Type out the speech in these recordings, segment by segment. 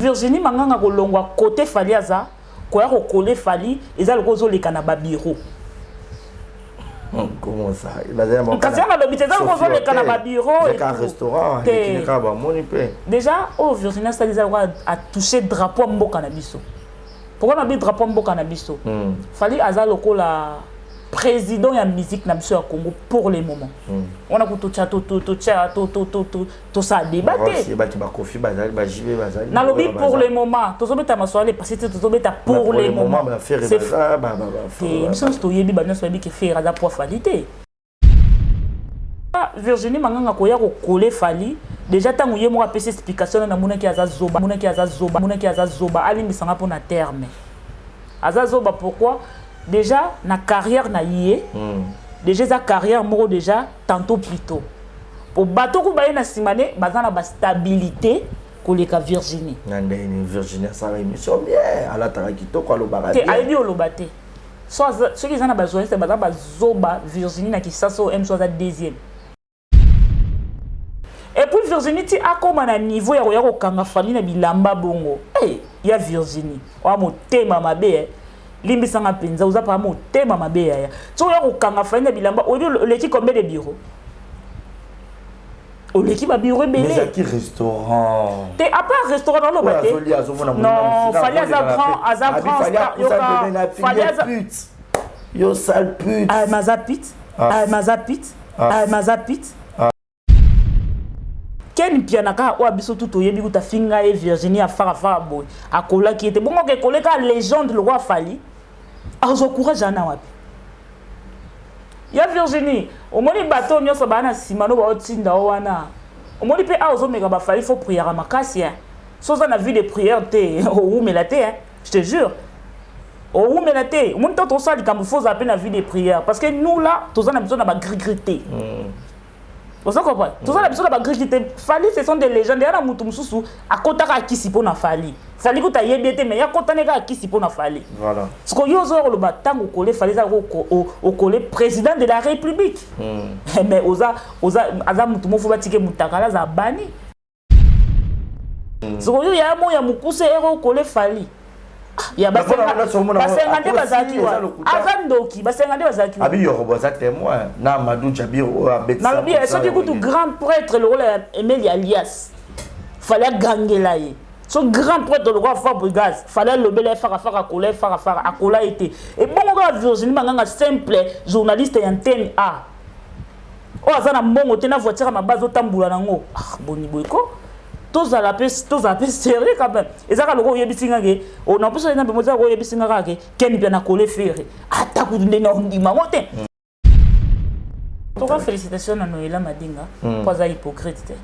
Virginie Manganga kolongwa côté Fally aza koya kokole Fally, eza lokola ozoleka na babureau. Comment ça? Kasi ya nalobi te, eza lokola ozoleka na babureau. Restaurant kaka bamoni mpe. Déjà oyo Virginie asali eza lokola atouche drapeau ya mboka na biso. Pourquoi nabi drapeau ya mboka na biso? Fally aza lokola président ya musique na biso ya Congo pour le moment. Wana ku totya totya tosala débat te. Bato bakofi bazali, bajibe bazali. Nalobi pour le moment, tozobeta masolo le passé te, tozobeta pour le moment. Biso nyonso toyebi, banyonso bayebi ke Ferre aza po Fally te. Virginie Manganga koya kokole Fally, déjà ntango ye moko apesi explication, na namonaki aza zoba, monaki aza zoba, monaki aza zoba. Alimbisanga mpona terme aza zoba. Pourquoi? Déjà na carrière na ye, déjà eza carrière moko déjà tantôt plutôt po bato ku baye na nsima ne baza na bastabilité koleka Virginie. Na ndenge Virginie asala émission bien, alataka kitoko, alobaka. Te, ayebi oloba te. Soki eza na bajournaliste baza bazoba, Virginie na Kisasa oyo mso aza deuxième. Et puis Virginie ti akóma na niveau ya koya kokanga famille na bilamba bongo. Hey, ya Virginie oya motema mabe, eh. Limbisanga mpenza, oza paa motema mabe yaya. Ti oya kokanga famille na bilamba, oyebi oleki combien de bureau? Oleki babureau ebele. Ezalaki restaurant. Te, à part restaurant naloba te. Non, Fally aza grand, aza grand star. Yoka, Fally aza Yo sale pute. Ah, maza pute. Ah, maza pute. Ah, maza pute. Ken Mpiana kaka oyo biso tu toyebi kuta finga ye. Virginie afarafara boye akolaki ye te bongo ke koleka légende lokwa Fally, azwa courage ana wapi? Ya Virginie, omoni bato nyonso baa na nsima no baotinda o wana, omoni mpe awa ozomeka baFally, faut prière makasi. So oza na vie de prière te, owumela te, je te jure, owumela te. Omoni ntango tosala likambo, faut ozala mpe na vie de prière, parce que nous là toza na biso na bagris-gris te. Oza comprendre? Toza na biso na bagris te. Fally, ce sont des légendes. Ya na mutu mosusu akotaka akisi mpo na Fally. Fally kuta ayebi ete, mais yakotani kaka akisi mpo na Fally. Siko yo ozoya koloba ntango okole Fally, eza okole président de la République, mais oza oza aza mutu moko fo batike mutakala aza bani. Siko yo ya mo ya mokuse ere okole Fally, ya basenga nde bazalaki wana, aza ndoki, basenga nde bazalaki. Abi Yorobo aza témoin na Amadou Jabir oyo abetisa. Nalobi soki kutu grand prêtre lokola ya Emeli alias Fally agangela ye, so grand prêtre lokola Fabregas, Fally alobela ye farafara, akola ye farafara, akola ye te. Ebongo kaka Virginie Manganga, simple journaliste ya antenne A oyo aza na mbongo te, na voiture ya mabe azotambola nango. Ah, boni boye ko, tozala mpe sérieux quand même. Eza kaka lokola oyebisi nga ke na mposa eza mpe eza oyebisi nga kaka ke Ken mpe na kole Ferre, ata kutu nde na ondima ngo te. Toka félicitation na Noela Madinga mpo aza hypocrite te,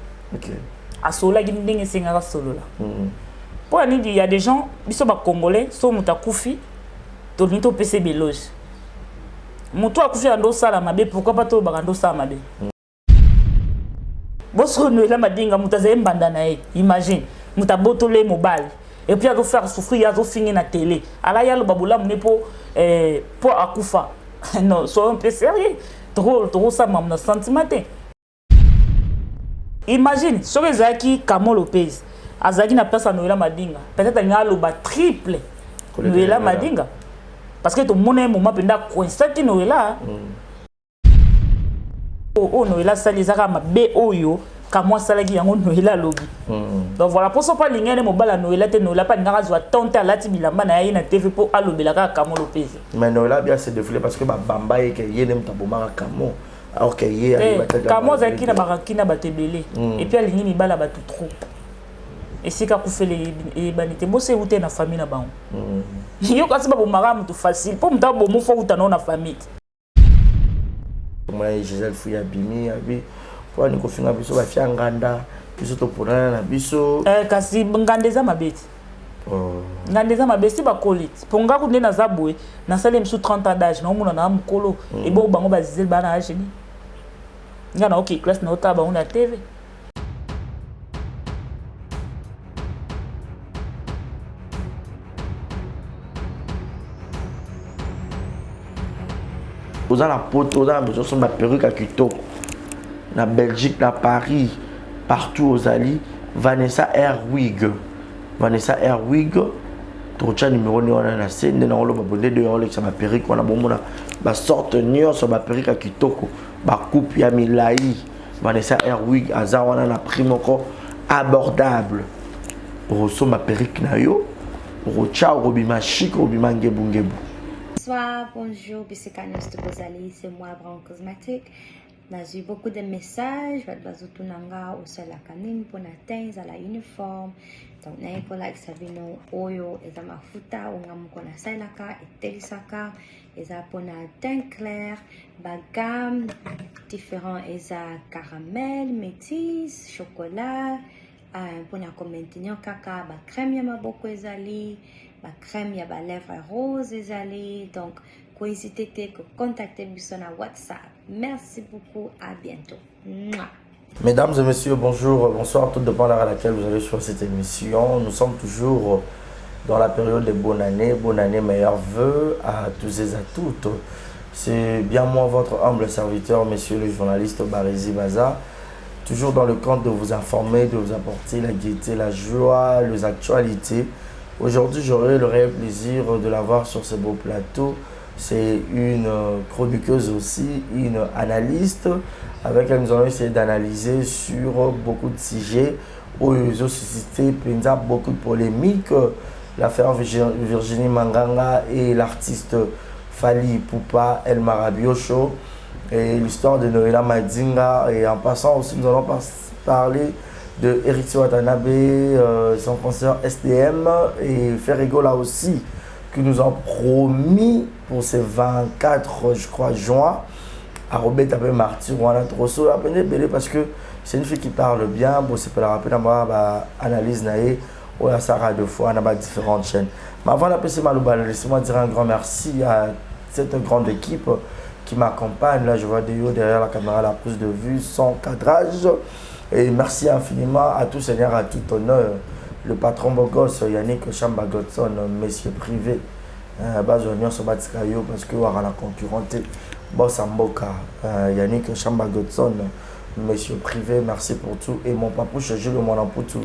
asololaki ndenge esengaka solola. Mpo ya nini? Ya des gens, biso bacongolais, so moto akufi tolingi topesa beloge. Moto akufi ando osala mabe, pourquoi pas tolobaka ndo osala mabe? Bosoko Noela Madinga, moto azali mbanda na ye, imagine moto abotoli ye mobali et puis azofaire souffrir ye, azofinge na télé, ala ye aloba bolamu ne mpo mpo akufa. Non, soyons un peu sérieux, tokosala mamu na sentiment te. Imagine soki ezalaki Camo Lopez azalaki na place ya Noela Madinga, peut-être alingi aloba triple Noela Madinga, parce que tomona ye moment mpenza akoinsaki Noela. Oyo Noela asali eza kaka mabe oyo Kamwa asalaki yango, Noela alobi. Donc voilà, mposo mpo alingi ane mobali ya Noela te. Noela mpe alingaka azwa temps te, alati bilamba na ye na TV mpo alobela kaka Kamo Lopez. Mais Noela bien se défoulé parce que babamba ye ke ye nde moto abomaka Kamo, alors que ye Kamo azalaki na baraki na bato ebele et puis alingi mibala bato trop. Esika akufeli eyebani te, bosi euta na famille na bango. Yo kasi babomaka moto facile, mpo moto abomo fo uta nao na famille te. Omona Gisele Fui abimi, abi mpo ani kofinga biso bafia nganda, biso toponana na biso. Kasi nganda eza mabe te. Nganda eza mabe si bakoli ti mpo nga kutu nde naza boye, nasali misu 30 ans d'âge, naomona na mokolo. Ebongo bango bazizeli baa na age nini? Nga naoke classe, naotala bango na TV. Oza na Poto, oza na besoin somba perruque ya kitoko na Belgique, na Paris, partout ozali, Vanessa Air Wig. Vanessa Airwig, tokotya numéro nde wana na se nde nakoloba boye nde de olekisa baperruque wana bomona basorte nyonso, baperruque ya kitoko, bacoupe ya milai. Vanessa Airwig aza wana na prix moko abordable. Okosomba perruque na yo, okotya, okobima chic, okobima ngebungebu. Bonsoir, bonjour, bisika nyonso bozali, c'est moi Brown Cosmetic. Nazwi beaucoup de messages, bato bazotuna nga osalaka nini mpona teint ezala uniforme. Donc naye kolakisa bino oyo eza mafuta oyo nga moko nasalelaka, etelisaka, eza mpona teint clair, bagamme différent, eza caramel, métis, chocolat, mpona komaintenir kaka. Bacrème ya maboko ezali, bacrème ya balèvre rose ezali. Donc kohésite te kocontacte biso na WhatsApp. Merci beaucoup, à bientôt. Mouah. Mesdames et messieurs, bonjour, bonsoir, tout dépend de l'heure à laquelle vous allez sur cette émission. Nous sommes toujours dans la période de bonne année, bonne année, meilleurs vœux à tous et à toutes. C'est bien moi, votre humble serviteur, monsieur le journaliste Barézi Baza, toujours dans le compte de vous informer, de vous apporter la gaieté, la joie, les actualités. Aujourd'hui, j'aurai le réel plaisir de l'avoir sur ce beau plateau. C'est une chroniqueuse aussi, une analyste avec elle nous allons essayer d'analyser sur beaucoup de sujets où ils ont suscité beaucoup de polémiques. L'affaire Virginie Manganga et l'artiste Fally Ipupa El Marabiosho et l'histoire de Noëlla Madinga. Et en passant aussi, nous allons parler de Héritier Watanabe, son concert STM et Ferre Gola aussi, qui nous ont promis pour ce 24, je crois, juin, à Robert Tapé Martyr wana troso apene ebele, parce que c'est une fille qui parle bien. Bon, c'est pas la rappeler ba analyse na ye oyo asalaka deux fois na ba différentes chaînes. Mais avant d'appeler maloba, laissez-moi dire un grand merci à cette grande équipe qui m'accompagne. Là, je vois Déo derrière la caméra, la prise de vue, son cadrage. Et merci infiniment à tout seigneur, à tout honneur, le patron beau gosse Yannick Chamba Godson, monsieur privé, bazwa nyonso batika yo parce que waka na concurrent te, boss mboka Yannick Chamba Godson, monsieur privé, merci pour tout. Et mon papouche Jules Mwanamputu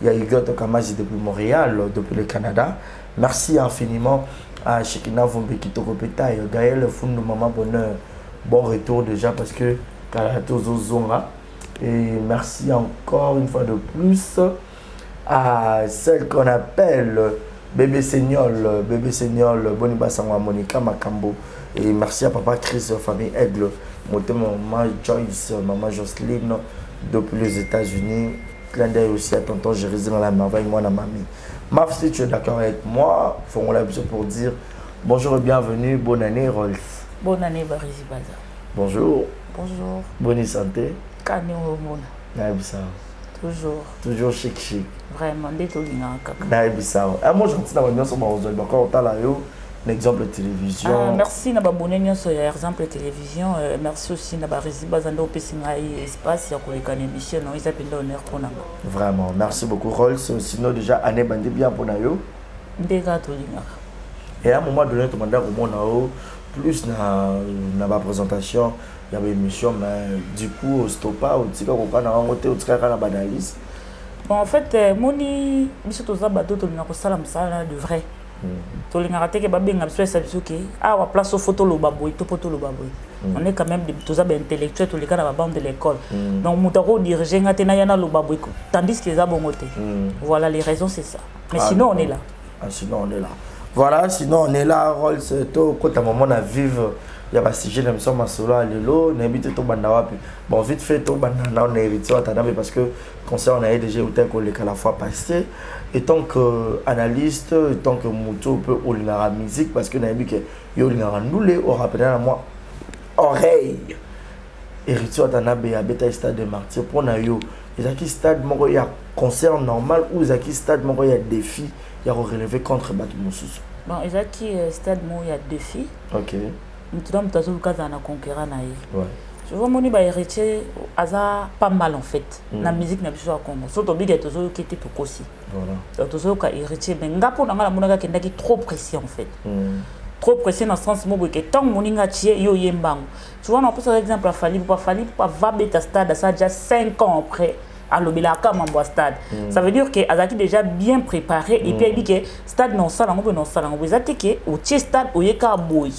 ya Hugo Kamazi depuis Montréal, depuis le Canada. Merci infiniment à Shekina Vumbi Kitoko Petayo, Gaël Fundu, Maman Bonheur, bon retour déjà parce que kala tozozonga. Et merci encore une fois de plus à celle qu'on appelle Bébé Seignol, Bébé Seignol, Boni Bassangwa, Monica Makambo. Et merci à Papa Chris, famille Aigle, maman Joyce, maman Jocelyne, depuis les États-Unis. Clin d'œil aussi à tonton Jérémy dans la merveille, moi, la mamie. Maf, si tu es d'accord avec moi, font la pour dire bonjour et bienvenue, bonne année, Rolf. Bonne année, Barézi Baza. Bonjour. Bonjour. Bonne santé. Kani omona. Nayebisa. Toujours. Toujours chic chic. Vraiment, nde tolingaka kaka. Nayebisa. Un mot gentil na nyonso bazozwa bakor otala yo na Exemple Télévision. Ah, merci na babone nyonso ya Exemple Télévision. Merci aussi na Barézi Baza nde opesi ngai espace ya koleka na émission no, eza mpenza honneur mpona nga. Vraiment, merci beaucoup, Rolls. Sinon déjà année bandi bien mpona yo? Nde kaka tolingaka. Et à un moment donné, tomanda komona yo plus na baprésentation ya baémission, mais du coup ostopa, otika koka na yango te, otika kaka na baanalyse. Bon, en fait, moni biso toza bato tolingaka kosala mosala de vrai. Tolingaka te ke babenga biso, esa biso ke awa place ofo toloba boye to mpo toloba boye. On est quand même toza baintellectuel, toleka na babande de l'école. Donc moto akodirige nga te naya naloba boye, tandis que eza bongo te. Voilà les raisons, c'est ça. Mais ah, sinon on est là. Ah, sinon on est là. Voilà, sinon on est là. Rolls, tokota moment na vivre ya basujet na biso, masolo ya lelo. Nayebi te tobanda wapi. Bon, vite fait, tobanda na na Héritier Watanabe, parce que concert na ye déjà euta koleka la fois passée. Et tant que analyste, et tant que moto mpe olingaka musique, parce que nayebi ke yo olingaka ndule, orappeler na mwa oreille, Héritier Watanabe abeta Stade de Martyr. Mpo na yo, ezalaki stade moko ya concert normal ou ezalaki stade moko ya défi ya korelever contre bato mosusu? Bon, ezalaki stade moko ya défi. Moto na moto azoluka azala na concurrent na ye. Je vois, moni bahéritier aza pas mal en fait na musique na biso ya Congo. So tobika, tozoyoki te, tokosi. Donc tozoyoka Héritier, mais nga, mpo na nga, namonaki akendaki trop précis en fait. Trop pressé na sens moko boye ke ntango moninga atie yo oyembango. Tu vois, napesaka exemple a Fally Ipupa. Fally Ipupa va beta stade, asa déjà 5 ans après. Alobelaka mambo ya stade. Ça veut dire que azalaki déjà bien préparé et puis ayebi ke stade na osala yango mpe na osala yango. Eza te ke otie stade, oyeka boye.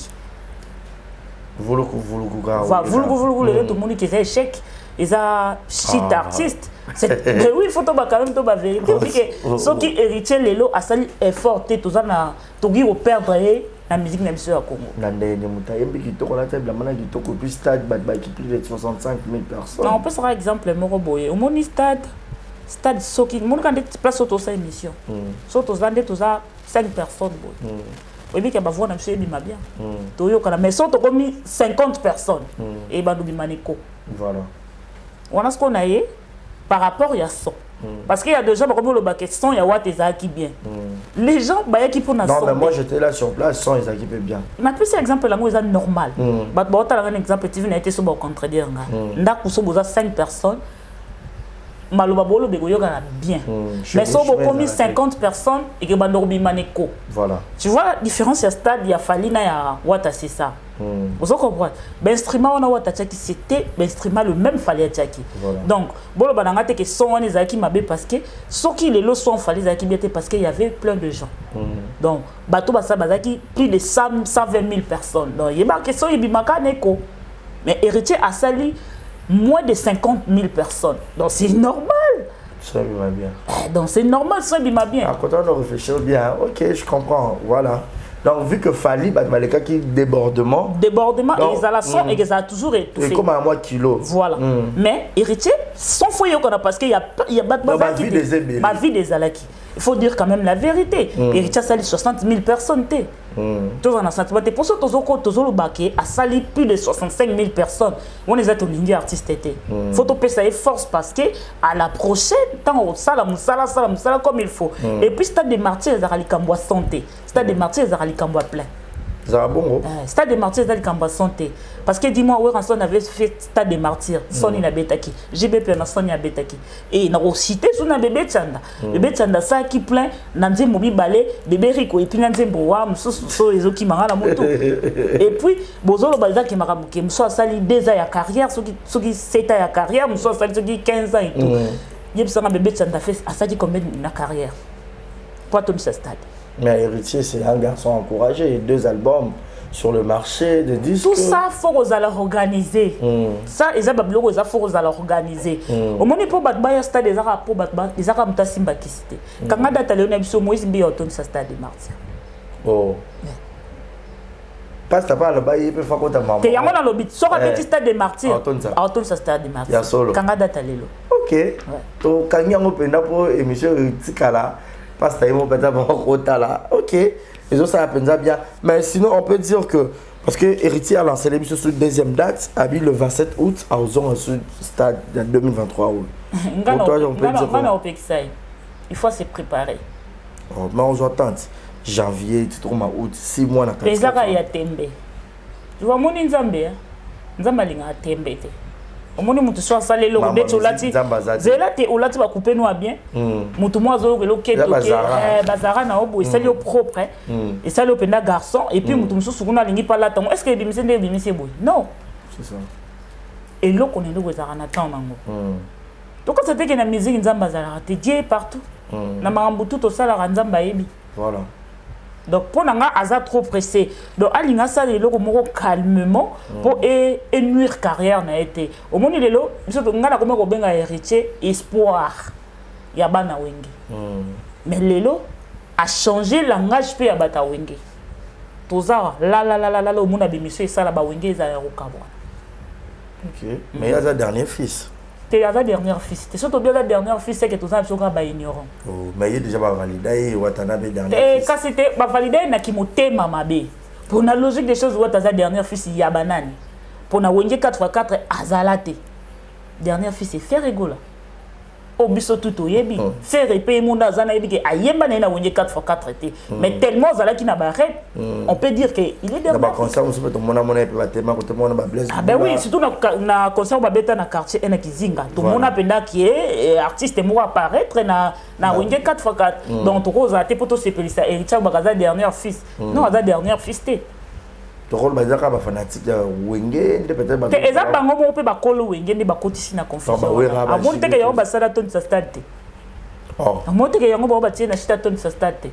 Vuluku vuluku kaka. Vuluku vuluku. Lelo tomoni ke eza échec, eza shit. Artiste. Mais oui, il faut toba quand même, toba vérité obi ke soki Héritier lelo asali effort te, toza na tokoki koperdre ye na musique na biso ya Congo. Na ndenge moto ayembi kitoko, alati bilamba na kitoko, puis stade bato baki plus de 65 000 personnes. Non, opesaka exemple moko boye. Omoni stade, soki omonika nde place oyo tosala émission, so toza nde toza 5 personnes boye, oyebi ke bavoix na biso ebima bien, toyokana. Mais so tokomi 50 personnes, ebanda obima neko. Wana sikoyo na ye par rapport ya son, parce qu'il y a des gens bakomi olobaka son ya Wata ezalaki bien. Les gens bayaki mpona Non, mais moi, j'étais là sur place, son ezalaki mpe bien. Napesi exemple yango, eza normal. Bato baotalanga na exemple TV na ye te, so bakocontredire nga. Ndako so boza 5 personnes, maloba boloba ekoyokana bien. Mais so bokomi 50 personnes, ekebanda kobima neko. Tu vois la différence ya stade ya Fally na ya Wata, c'est ça. Ozo comprendre, bainstrument wana Wata atiaki, c'était bainstrument le même Fally atiaki. Donc boloba na nga te ke son wana ezalaki mabe, parce que soki lelo son Fally ezalaki bien te, parce que y avait plein de gens. Donc bato basala bazalaki plus de 100, 120 000 personnes. Donc yebaka son ebimaka neko. Mais Héritier asali moins de 50 000 personnes, donc c'est normal. Ça va bien. Donc c'est normal, ça bima bien. À côté, on réfléchit bien. Ok, je comprends. Voilà. Donc, vu que Fally, bah, les cas qui débordement. Débordement, et ils la son et ils a toujours étouffé. Et comme à moi kilo. Voilà. Mais Héritier, son foyer qu'on a, parce qu'il y a des ma vie des alaki. Il faut dire quand même la vérité. Héritier asali 60 000 personnes te. Toza na sentiment te. Pour ça tozoko tozoloba ke asali plus de 65 000 personnes. Wana eza tolingi artiste te. Faut topesa ye force, parce que à la prochaine ntango osala mosala, asala mosala comme il faut. Et puis Stade de Martyr ezalaka likambo ya santé. Stade de Martyr ezalaka likambo ya plein. Ezalaka bongo. Stade de Martyr eza likambo ya santé, parce que dis-moi, Werrason avait fait Stade de Martyr, soni nabetaki, JB na soni abetaki e nakociter so na Bebe Tsanda. Bebe Tsanda asalaki plein na nzembo mibale, Bebe Riko et puis na nzembo wa mosusu so ezokimanga na motu. Et puis bozoloba ezaki makambo ke mosusu asali 2 ans ya carrière, soki 7 ans ya carrière, mosusu asali soki 15 ans et tout. Yebisanga, Bebe Tsanda fe asalaki combien na carrière po atondisa stade? Mais Héritier, c'est un garçon encouragé. Deux albums sur le marché, des disques. Tout ça, faut kozala organiser. Ça eza babiloko eza, faut kozala organiser. Omoni, mpo bato baya stade, ezaka mpo bato ezaka moto asimba kisi te. Kanga data leo na biso, Moïse Mbiye otondisa Stade de Martyr. Oh. Pasteur pa aloba ye mpe fa kota mama. Te, yango nalobi, soki abeti Stade de Martyr, Aotondisa. Aotondisa Stade de Martyr. Ya solo. Kanga data lelo. Ok, tokangi yango mpenza mpo émission etikala, pasteur ye moko mpenza bakotala. Ok, ezosala mpenza bien. Mais sinon, on peut dire que parce que Héritier a lancé l'émission sur deuxième date abi le 27 août aozonga sur stade ya 2023 oyo. Nga Pour toi, on peut dire nga na quoi? Opekisa ye, il faut se préparer. Oh, mais on attente janvier titokoma août, 6 mois na Mpe ezaka ya tembe. Omoni Nzambe, eh? Nzambe alingaka tembe te. Omoni motu so asali eloko Mama, ndeti olati Nzambe aza te. Zela te, olati bakupe no ya bien, motu mo azoyoka Eza bazara. Bazara na yo boye, esali yo propre, esali yo mpenza garçon. Et puis motu mosusu kuna alingi mpe alata yango. Est ce que ebimisi nde ebimisi boye? Non. C'est ça. Eloko na eloko ezalaka na temps nango. Tokosa teke na musique Nzambe azalaka te. Dieu est partout. Na makambo tu tosalaka, Nzambe ayebi. Donc mpo na nga, aza trop pressé. Donc alinga asala eloko moko calmement mpo enuire carrière na ye te. Omoni lelo biso nga nakomi kobenga Héritier espoir ya bana Wenge. Mais lelo achanger langage mpe ya bato ya Wenge. Toza lalalalalala, omona bémission esala bawenge ezala ya kokabwana. Ok, mais aza dernier fils. Te, aza dernier fils te. So tobi aza dernier fils, seke toza na biso kaka baignorant. Oh, mais ye déjà bavalida ye, Watanabe dernier te. Fils. Kasi te, bavalida ye naki motema mabe. Mpo na logique des choses, Wata aza dernier fils ya banani? Mpo na Wenge 4x4 azala te dernier fils. Ferre Gola oyo biso tu toyebi, Ferre mpe ye munda aza, nayebi ke ayemba na ye na Wenge 4x4 te, mais tellement azalaki na barep, on peut dire que il est Na dernier fils. baconcert mosusu mpe tomona mona ye mpe batema kotomona bablaise. Ah ben oui, surtout na concert babeta na quartier ena Kizinga, tomona mpenza kie artiste moko apparaître na Wenge 4x4. Donc tokozala te mpo tosepelisa Héritier baka aza dernier fils. Non, aza dernier fils te. Tokoloba eza kaka bafanatique ya Wenge nde peut-être. Te, eza bango moko mpe bakolo Wenge nde bakotisi na confusion. Amoni teke yango basala tondisa stade te. Amoni teke yango bango batie na shita tondisa stade te.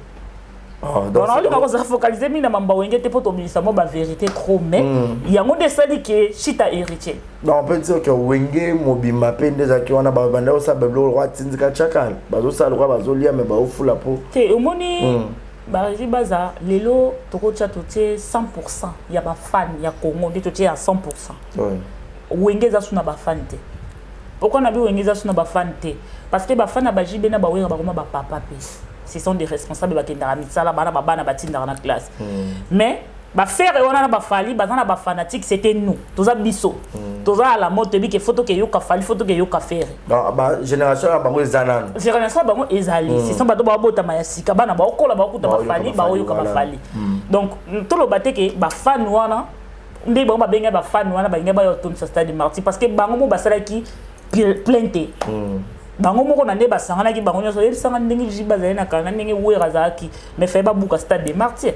Donc naolinga kozala focaliser mingi na mambo Wenge te, mpo tobimisa mwa bavérité trop, mais yango nde esali ke shita Héritier. Donc on peut dire que Wenge mobimba mpe nde ezalaki wana, banda kosala babiloko lokwa tindika tiakala, bazosala lokwa bazolia, me baofula mpo Te, omoni, baregi baza lelo tokotia, totie 100 ya bafan ya Congo nde totie ya 100. Wenge eza su na bafan te. Pourquoi na bi Wenge eza su na bafan te? Parce que bafan na baJB na baWera bakoma bapapa mpe ce sont des responsables, bakendaka misala, bana babana batindaka na classe. Mais baFerre wana na baFally baza na bafanatique, c'était nous, toza biso, toza à la mode, toyebi ke faut tokeyoka Fally, faut tokeyoka Ferre. Génération ya bango eza nano. Génération ya bango ezali, ce sont bato baobotama ya sika, bana baokola, baokuta baFally, baoyoka baFally. Donc toloba te ke bafan wana nde bango babengai bafan wana balingai baya otondisa stade Martyr, parce que bango mo basalaki plein te. Bango moko na nde basanganaki bango nyonso. Oyebisanga ndenge JB azali na kala na ndenge Wera azalaki, mais faye babuka stade de Martyr,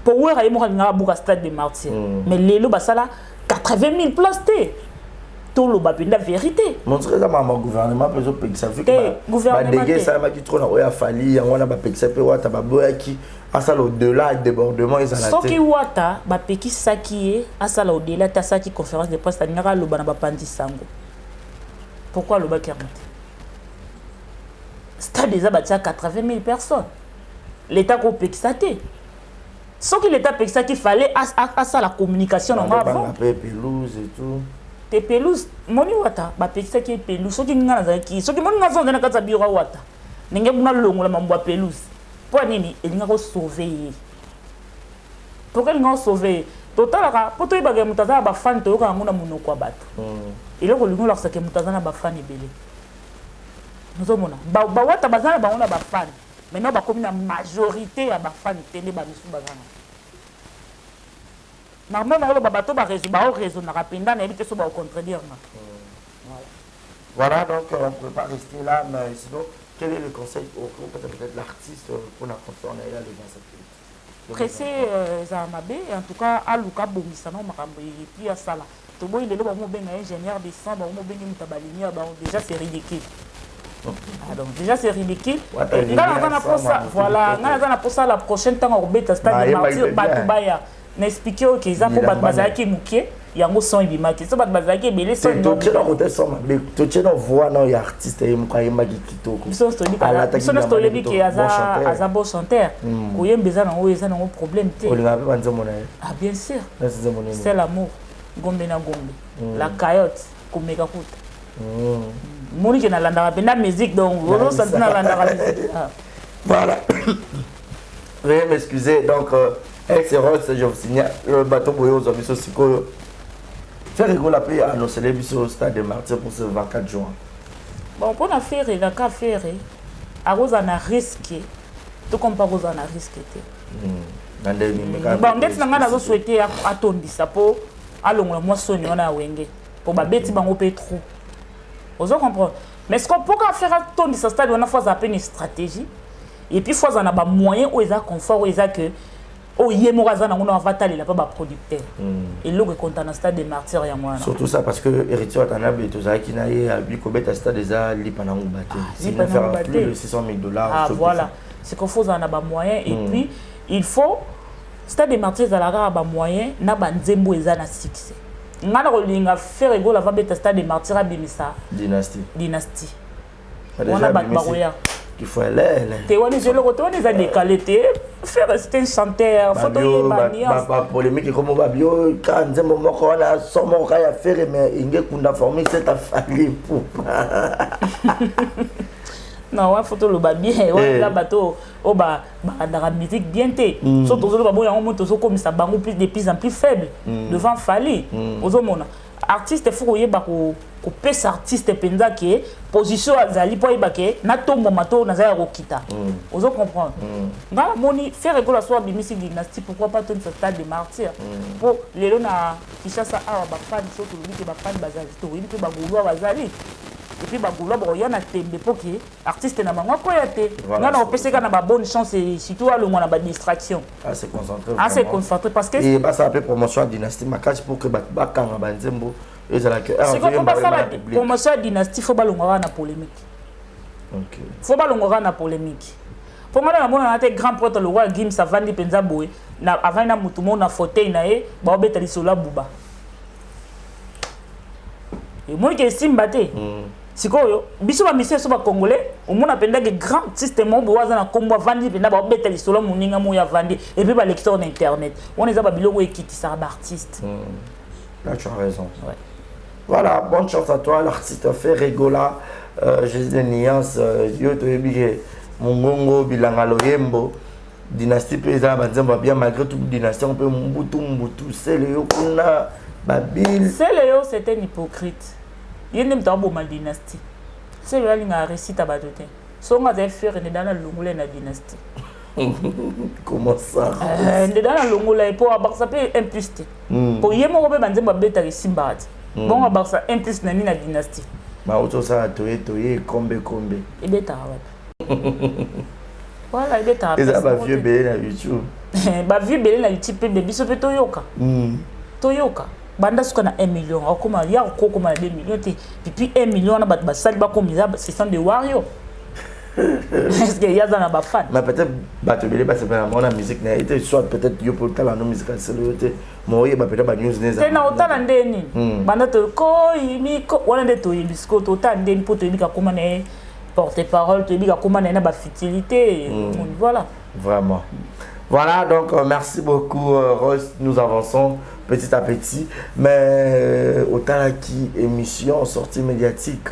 po Wera ye moko alingaka buka stade de Martyr. Mais lelo basala 80 000 place te, toloba mpenza vérité. Montre eza mama gouvernement mpe ezopekisa vu badégâts esalamaki trop na oyo aFally. Yango wana bapekisa mpe Wata, baboyaki asala au-delà, débordement ezala te. Soki Wata bapekisaki ye asala au-delà te, asalaki conférence de presse, alingaka aloba na bapanzi sango. Pourquoi alobaki yango te? Stade eza batia 80 000 personnes, l'état kopekisa te. Soki l'état apekisaki, fallait asala communication nango avant. Mpe pelouse et tout. Te, pelouse moni Wata bapekisaki ye pelouse. Soki nga nazalaki, soki moni nga zonza na kati ya bureau ya Wata, ndenge kuna longola mambo ya pelouse, mpo nini elingaka kosauve ye? Pourquoi elingaka kosauve ye? Totalaka mpo toyebaka moto aza na bafani, toyoka yango na monoko ya bato. Eloko olingi olakisaka moto aza na bafani ebele, ozomona baWata baza na bango na bafani. Maintenant bakomi na majorité ya bafani te nde bamisu baza na normalement. Oloba bato baoraisonnaka mpenza, nayebi te so baocontredire nga. Voilà, donc on ne peut pas rester là, mais sinon, quel est le conseil pour peut-être l'artiste pour la confiance aller dans cette Pressé ezala mabe. En tout cas, aluka abongisa nao makambo et puis asala. Toboyi lelo bango obenga ingénieur de son, bango obengi moto ya balumière, bango déjà c'est ridicule. Ah, donc déjà c'est ridicule. Nga naza na posa, voilà, nga naza na posa la prochaine ntango akobeta stade de Martyr, bato baya na expliquer oyo ke eza mpo bato bazalaki moke, yango son ebimaki. So bato bazalaki ebele, son Totie na kote son mabe, totie na voix na ya artiste ye moko ayembaki kitoko. Biso nyonso toyebi ke aza bon chanteur. Koyemba eza nango, eza nango problème te. Olingaka mpe banzembo na ye? Ah, bien sûr. C'est l'amour, Gombe na Gombe, la cayotte, komeka kuta. Moni ke nalandaka mpenza musique, donc ozosati nalandaka musique. Voilà, veuillez m'excuser. Donc ex Ross, je vous signale le bateau boyo ozwa biso sikoyo. Ferre Gola mpe annoncele biso stade de Martyr pour ce 24 juin. Bon, mpona Ferre, kaka Ferre akozala na risque to comme mpa akozala na risque te. Bon, ndeti na ngai nazosouhaite atondisa mpo alongola mwa soni wana ya Wenge, mpo babeti bango mpe trop, ozo comprendre. Mais ce que mpoka affaire atondisa stade wana, faut azala mpe na stratégie et puis faut azala na bamoyen oyo eza confort, oyo eza ke oyo ye moko aza nango na avatalela mpe baproducteur. Eloko ekonta na stade de Martyr yango wana. Surtout ça, parce que Héritier Watanabe, tozalaki na ye, abi kobeta stade eza lipa na nguba te, lipa na nguba te, plus de 600 000 $. Ah voilà, c'est qu'il faut ozala na bamoyen et puis il faut stade de Martyr ezala kaka bamoyen na banzembo eza na succès. Ngai na kolinga Ferre Gola va beta stade de Martyr, abimisa Dynastie. Dynastie wana bato bakoya. Kifuelele. Te, wana eza eloko te, wana eza décalé te. Ferre, c'est un chanteur, faut toyeba nuance. Bapolémique ekomo, babio ka nzembo moko wana, so moko ka ya Ferre, mais inge kunda formule c'est aFally Ipupa. Non, wana faut toloba bien, wana eza bato oyo balandaka musique bien te. So tozoloba boyo yango mo tozokomisa bango plus de plus en plus faible devant Fally. Ozomona artiste, faut koyeba kopesa artiste mpenza ke position azali mpo ayeba ke natomboma to naza ya kokita. Ozo comprendre? Nga namoni Ferre Gola so abimisi Dynastie, pourquoi pas tondisa stade de Martyr? Mpo lelo na Kinshasa awa bafani, so tolobi ke bafani bazali, toyebi mpe bagaulois bazali. Et puis bagaulois bakoya na tembe mpo ke artiste na bango akoya te. Nga na kopeseka na babonne chance et surtout alongwa na badistraction. Ase concentrer. Ase concentrer parce que et basala mpe promotion ya Dynastie makasi pour que bato bakanga banzembo ezalaki. Sikoyo mpo basala promotion ya Dynastie, faut balongwa kaka na polémique. Faut balongwa kaka na polémique, mpo nga namonana te grand prêtre lokola Gims avandi mpenza boye, avandi na motu moko na fauteuil na ye, baobeta lisolo ya buba, emoni ke esimba te. Sikoyo biso bamusicien so bacongolais, omona mpenza ke grand artiste moko boye aza na nkombo, avandi mpenza, baobeta lisolo moninga moyo avandi, et puis balekisa na internet. Wana eza babiloko oyo ekitisaka baartiste. Là, tu as raison. Ouais. Voilà, bonne chance à toi, l'artiste Ferre Gola. Jésus de Nuance, yo toyebi ke mongongo bilanga loyembo Dynastie mpe eza na banzembo ya bien. Malgré tout, Dynastie yango mpe mbutu mbutu sele yo kuna babile. Sele yo, c'est un hypocrite. Ye nde moto aboma Dynastie. Sele oyo alingaka réussite ya bato te. Songo azali Ferre nde dana longola ye na Dynastie. Comment ça? Nde dana longola ye mpo abakisa mpe un plus te, po ye moko mpe banzembo abetaka esimbaka te. Bongo abakisa un plus na nini na Dynastie? Bauti osala toye toye kombe kombe. Ebetaka wapi? Voilà, ebetaka. Eza bavues ebele na YouTube. Bavues ebele na YouTube mpe biso mpe toyoka. Toyoka banda suka na 1 million, akoma ya kokoma na 2 million te. Puis 1 million wana, bato basali bakomi eza ce sont des warriors. Est ce que ye aza na bafan? Mais peut-être bato ebele basepela bango na musique na ye te, soit peut-être yo mpo otala no musique aselo yo te, mais oyeba peut-être banews ne. Te, na otala nde nini? Banda tokoyimi wana nde toyebi. Sikoyo totala ndeni mpo toyebi kakoma na ye porte parole, toyebi kakoma na ye na bafutilité. Voilà. Vraiment. Voilà, donc merci beaucoup, Rose. Nous avançons petit à petit. Mais otalaki émission sortie médiatique,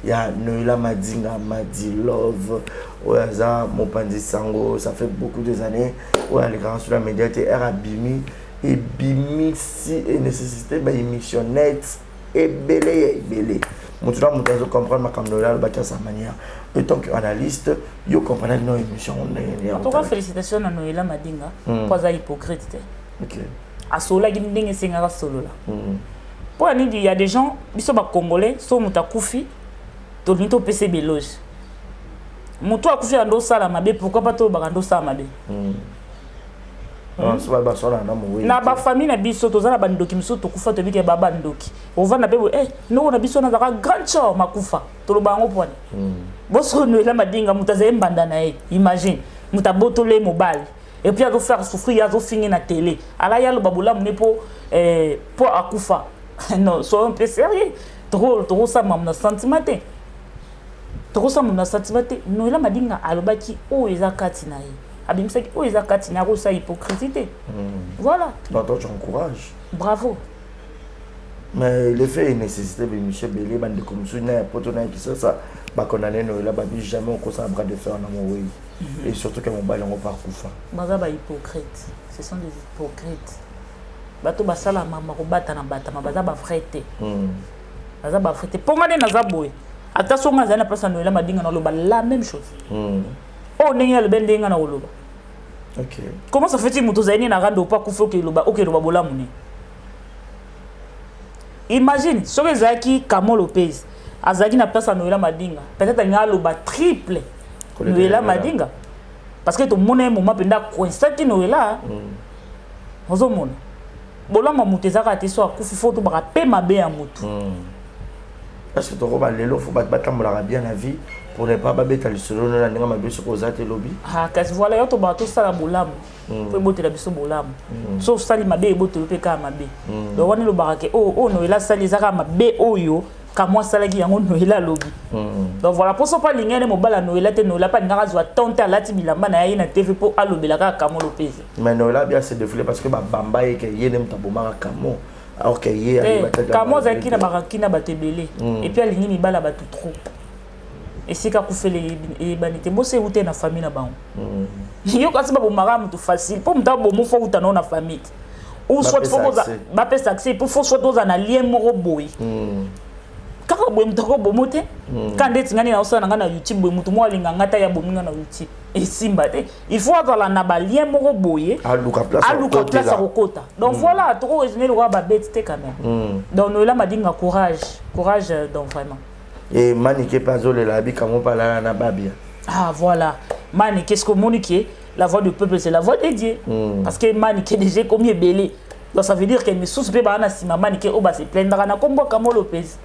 il y a Noëlla Madinga, Madi Love, oyo aza mopanzi sango, ça fait beaucoup des années. Oyo alekaka sur la média te, abimi, ebimisi et nécessité ba émission net ebele ya ebele. Moto na moto azo comprendre makambo Noëlla alobaki à sa manière. En tant qu'analyste, yo comprendre no émission ndenge? En tout cas, félicitations na Noëlla Madinga mpo aza hypocrite te. Asololaki ndenge esengaka solola. Mpo ya nini? Ya des gens, biso bacongolais, so moto akufi, tolingi topesa baéloge. Moto akufi ando osala mabe, pourquoi pas tolobaka ndo osala mabe? Na bafamille na biso toza na bandoki mosusu, tokufa, toyebi ke ba bandoki. Ovanda mpe boye, eh, noko na biso nazalaka grande sœur makufa, toloba yango mpona bosoko. Noela Madinga, moto azali mbanda na ye, imagine moto abotoli ye mobali et puis azofaire souffrir ye, azofingi na télé, ala ye aloba bolamu ne mpo mpo akufa. Non, soyons mpe sérieux. Tokosala mamu na sentiment te, tokosala mamu na sentiment te. Noela Madinga alobaki oyo eza kati na ye, abimisaki oyo eza kati na ye, akosala hypocrisie te. Voilà. Donc toi, tu encourages. Bravo. Mais le fait est nécessité Michel Belé, bandeko mosusu na ya poto na ya Kisasa bakondane Noela, babi jamais okosala bras de fer na mowei, et surtout ke mobali yango mpe akufa. Baza bahypocrite, ce sont des hypocrites. Bato basala mama kobatana batama, baza bavrai te, baza bavrai te. Mpo nga nde naza boye, ata songo azali na place ya Noela Madinga, naloba la même chose. Oyo ndenge alobi, ndenge nga na koloba. Comment ça fait-il moto ozali nde na rando opo akufi, okeloba bolamu ne? Imagine soki ezalaki Camo Lopez azalaki na place ya Noela Madinga, peut-être alingi aloba triple Noela Madinga, parce que tomona ye moma mpenza akoinsaki Noela. Ozomona bolamu ya moto ezalaka te. So akufi, faut tobaka mpe mabe ya motu. Parce que tokoba lelo, faut bato batambolaka bien na vie pour ne pas babeta lisolo no na ndenge mabe soki oza te lobi. Ah, kasi voilà, yo tobaka tosala bolamu po ebotela biso bolamu. So osali mabe, ebotela mpe kaka mabe. Donc wana elobaka ke oyo oyo Noela asali eza kaka mabe oyo Kamwa asalaki yango, Noela alobi. Donc voilà, mpo so mpo alingi ene mobali ya Noela te, Noela mpe alingaka azwa temps te, alati bilamba na ye, ye na TV mpo alobela kaka Kamo Lopez. Mais Noela bien se défoulé parce que babamba ye ke ye nde moto abomaka Kamo, alors que ye Kamo azalaki na baraki na bato ebele, et puis alingi mibala bato trop. Esika akufeli eyebani te, bosi euta na famille na bango. Yo kasi babomaka moto facile, mpo moto abomo, faut uta nao na famille te, ou soit faut bapesa accès, po faut soit oza na lien moko boye. Kaka boye moto akobomo te. Ka ndeti ngai naosala na ngai na YouTube boye, moto moko alinga ngai ta ya bomi ngai na YouTube, esimba te. Il faut azala na balien moko boye, aluka place ya kokota. Donc voilà, toko raisonner lokola babete te quand même. Donc Noela Madinga, courage, courage. Donc vraiment. E Manike mpe azolela, abikamo mpe alala na babia. Ah voilà, Manike, ce que Manike, la voix du peuple, c'est la voix de Dieu. Parce que Manike déjà ekomi ebele, donc ça veut dire que misusu mpe baa na nsima Manike oyo base plaindaka na kombo Kamo Lopez.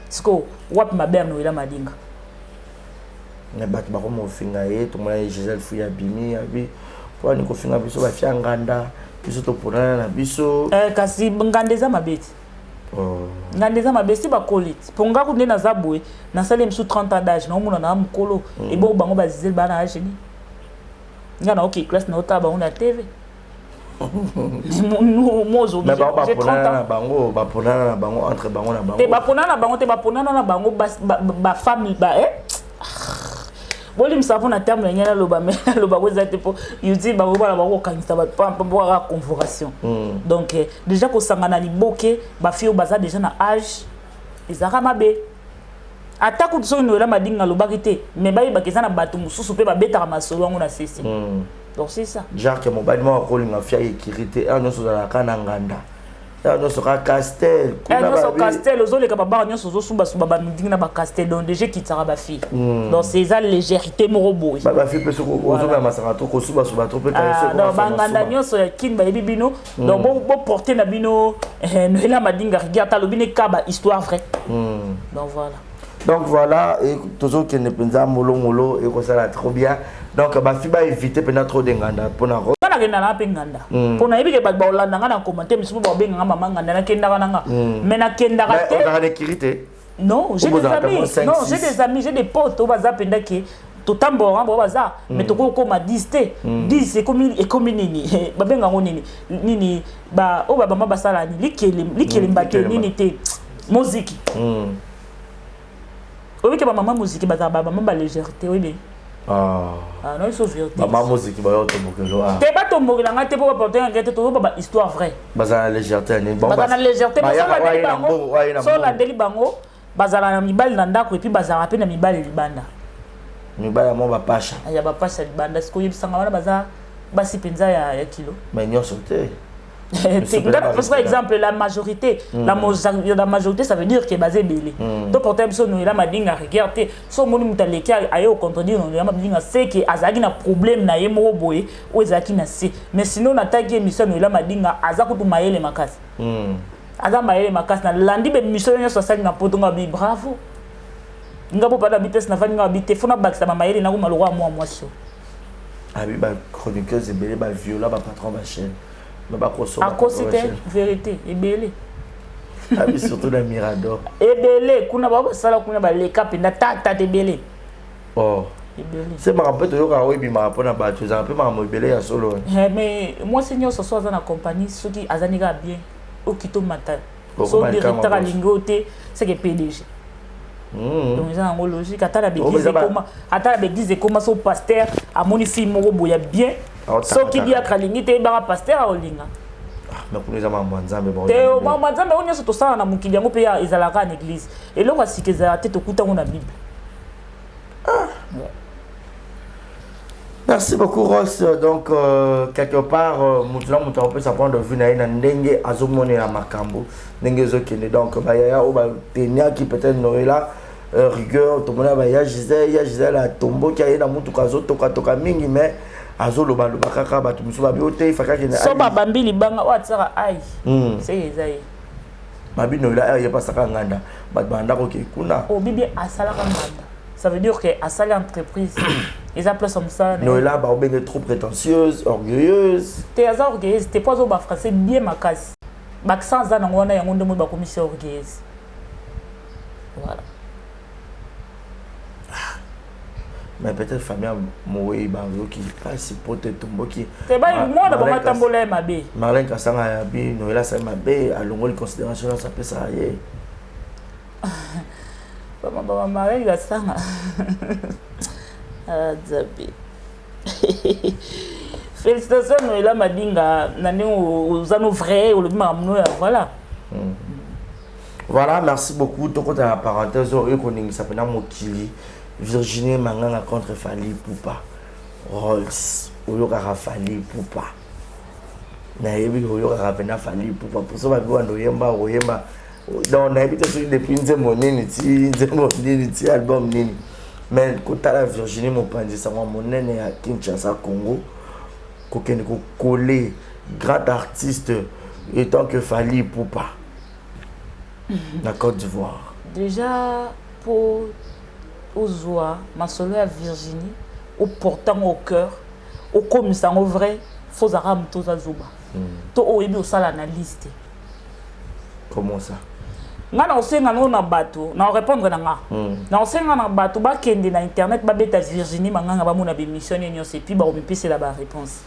Siko wapi mabe ya Noela Madinga? Na bato bakoma kofinga ye, tomona ye Gisele Fui abimi, abi mpo ani kofinga biso bafia nganda, biso toponana na biso. Eh, kasi nganda eza mabe te. Oh. Nganda eza mabe si bakoli te, mpo nga kutu nde naza boye, nasali misu 30 ans d'âge, naomona na mokolo. Ebongo bango bazizeli baa na âge nini? Nga naoke classe, naotala bango na TV. Mais bango baponana na bango, baponana na bango, entre bango na bango. Te, baponana na bango te, baponana na bango bafamille ba eh? Bolimisa mpo na terme na ngai naloba, mais naloba ko eza te, mpo YouTube bango bana bango kokangisa bato mpo kaka convocation. Donc déjà kosangana liboke, bafille oyo baza déjà na âge, ezalaka mabe. Ata kutu soki Noela Madinga alobaki te, mais bayebaka eza na bato mosusu mpe babetaka masolo yango na sese. Donc c'est ça. Genre ke mobali moko akolinga fia ekiri te, heure nyonso ozalaka na nganda, heure nyonso kaka castel. Kuna nyonso castel, ozoleka babara nyonso, ozosumbasumba bamidingi na bacastel, donc déjà ekitisaka bafille. Donc c'est eza légèreté moko boye. Bafille mpe soki ozomela masanga to kosubasuba to mpe. Ah, donc banganda nyonso ya Kini bayebi bino. Donc boporte na bino Noela Madinga rigueur, ata alobi ne ka ba histoire vrai. Donc voilà. Donc voilà, tozokende mpenza molongolo, ekosala trop bien. Donc bafille baévite mpenza trop de nganda mpona Nga nakenda na mpe nganda, mpo nayebi ke bato baolanda nga na commentaire misusu, babenganga mama nganda. Nakendaka na nga, mais nakendaka te. Ozalaka na ekiri te? Non, j'ai des amis. Non, j'ai des amis, j'ai des potes oyo baza mpenza ke totambola bango baza, mais tokoki kokóma 10 te. 10 ekomi nini? Babenga yango nini nini? Oyo babama basala nini, likelemba te, nini te, moziki. Oyebi ke bamama moziki bazala bamama balégèreté, oyebi? Ah. Non, biso vérité. Mama moziki bayo tombokelo. Te, batombokela ngai te, mpo baporte ngai te, tozoba ba histoire vrai. Bazala na légèreté ya nini? Bazala na légèreté, so olandeli bango, bazala na mibali na ndako, et puis bazalaka mpe na mibali libanda. Mibali ya mwa bapasha. Ya bapasha libanda. Sikoyo oyebisanga, wana baza basi mpenza ya kilo. Mais nyonso te. Par exemple, la majorité, la majorité, ça veut dire que baza ebele. To porte biso Noela Madinga rigueur te. So omoni moto aleki aye ocontredire Noela Madinga, c'est que azalaki na problème na ye moko boye oyo ezalaki na se. Mais sinon nataki émission ya Noela Madinga, aza kutu mayele makasi. Aza mayele makasi. Nalandi baémission nyonso asali na poto, nga bi bravo. Nga po pada bi place nafandi, nga bi te, fo nabakisa bamayele, nakoma lokwa mwa mwasi oyo. Abi bachroniqueuse ebele baviola bapatron bachaîne, me bakosoba. Akosi te, vérité ebele. Abi surtout na Mirador. Ebele kuna, bao basala kuna, baleka mpenza tata ebele. Oh. Ebele. Se makambo mpe toyokaka oyo ebimaka mpona bato, ezalaka mpe makambo ebele ya solo. Eh, mais mwasi nyonso so aza na compagnie, soki aza ndenge ya bien, okita omata, so directeur alingi oyo te, seke PDG. Donc eza yango logique. Ata na baeglise ekoma, ata na baeglise ekoma, so pasteur amoni fille moko boya bien, soki diacre alingi te, yebaka pasteur aolinga. Mais kuna eza makambo ya Nzambe. Te, makambo ya Nzambe oyo nyonso tosala na mokili yango mpe ezalaka na église. Eloko ya sika ezalaka te, tokutango na Bible. Ah. Merci beaucoup Ross. Donc quelque part mutu na mutu akopesa point de vue na ye na ndenge azomonela makambo ndenge ezokende. Donc bayaya oyo bateniaki peut-être Noela rigueur, tomona baya Gisele, ya Gisele atomboki, aye na mutuka, azotokatoka mingi, mais azolobaloba kaka. Bato mosusu babi o te, ifaki akende. So babambi libanga oyo atiaka ai, seke eza ye. Babi Noela ye pasaka nganda, bato banda koke kuna. Obibi asalaka nganda, ça veut dire que asali entreprise, eza place ya mosala. Noela baobenge trop prétentieuse, orgueilleuse. Te, aza orgueilleuse te, po azoba français bien makasi, baccent aza nango wana, yango nde moi bakomisi orgueilleuse, voilà. Mais peut-être famille mowei bayoki mpasi po te tomboki. Te, mwana bango atambola ye mabe. Marlin Kasanga yabi Noela asali mabe, alongoli considération nyonso apesaka ye. Bama Marlin Kasanga azabi. Félicitation Noela Madinga na ndenge oza no vrai, olobi makambo no ya voilà. Voilà, merci beaucoup. Tokota na parenthèse oyo ekoningisa mpena mokili: Virginie Manganga contre Fally Ipupa. Rolls, oyokaka Fally Ipupa? Nayebi oyokaka mpena Fally Ipupa, poso babi wanda oyemba, oyemba. Donc nayebi te soki depuis nzembo nini ti nzembo nini ti album nini, mais kotala Virginie, mopanzi sango monene ya Kinshasa, Congo, kokende kokole grand artiste étant que Fally Ipupa na Côte d'Ivoire. Déjà, mpo ozwa masolo ya Virginie, oporte yango au cœur, okomisa yango vrai, fo ozalaka moto oza zoba to oyebi osala analyse te. Comment ça? Nga na osenga nango na bato na orépondre na nga, na osenga na bato bakende na internet, babeta Virginie Manganga, bamona bémission nie nyonso et puis bakomipesela baréponse.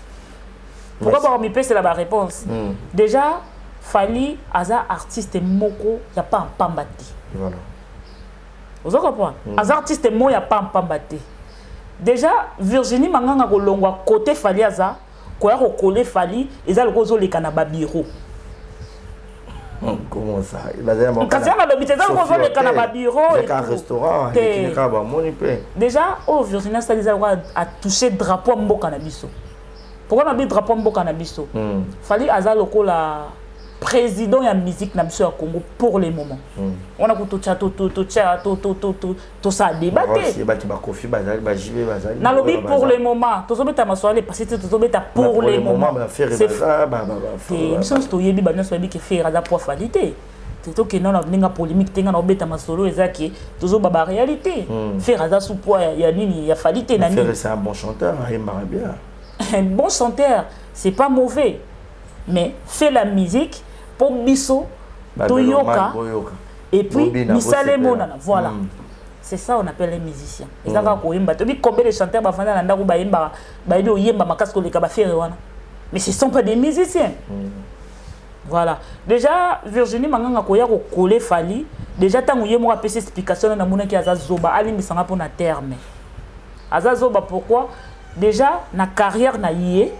Pourquoi bakomipesela baréponse? Déjà, Fally aza artiste moko ya pampamba te. Oza comprendre? Aza artiste moko ya pampamba te. Déjà, Virginie Manganga kolongwa côté Fally, aza koya kokole Fally, eza lokola ozoleka na babureau. Comment ça? Kasi wana lobi te, eza lokola ozoleka na babureau. Restaurant kaka bamoni mpe. Déjà, oyo Virginie asali eza lokola atouche drapeau ya mboka na biso. Pourquoi nabi drapeau ya mboka na biso? Fally aza lokola président ya musique na biso ya Congo pour le moment. Wana ku totya, tosala débat te. Bato bakofi bazali, bajibe bazali. Nalobi pour le moment, tozobeta masolo lepasi te, tozobeta pour le moment. Biso nyonso toyebi, banyonso bayebi ke Ferre aza poids Fally te. Tokende na ndenge polémique te. Nga na obeta masolo eza ke tozoba baréalité. Ferre aza sous poids ya nini, ya Fally te na nini. C'est un bon chanteur, ayembaka bien. Un bon chanteur, c'est pas mauvais, mais fait la musique mpo biso toyoka et puis misala emonana. Voilà, c'est ça on appelle les musiciens. Eza kaka koyemba. Toyebi combien de chanteurs bafanda na ndako, bayembaka, bayebi oyemba makasi koleka baFerre wana, mais ce sont pas des musiciens. Voilà. Déjà, Virginie Manganga koya kokole Fally, déjà ntango ye moko apesi explication, na namonaki aza zoba. Alimbisanga mpona terme, aza zoba. Pourquoi? Déjà na carrière na ye,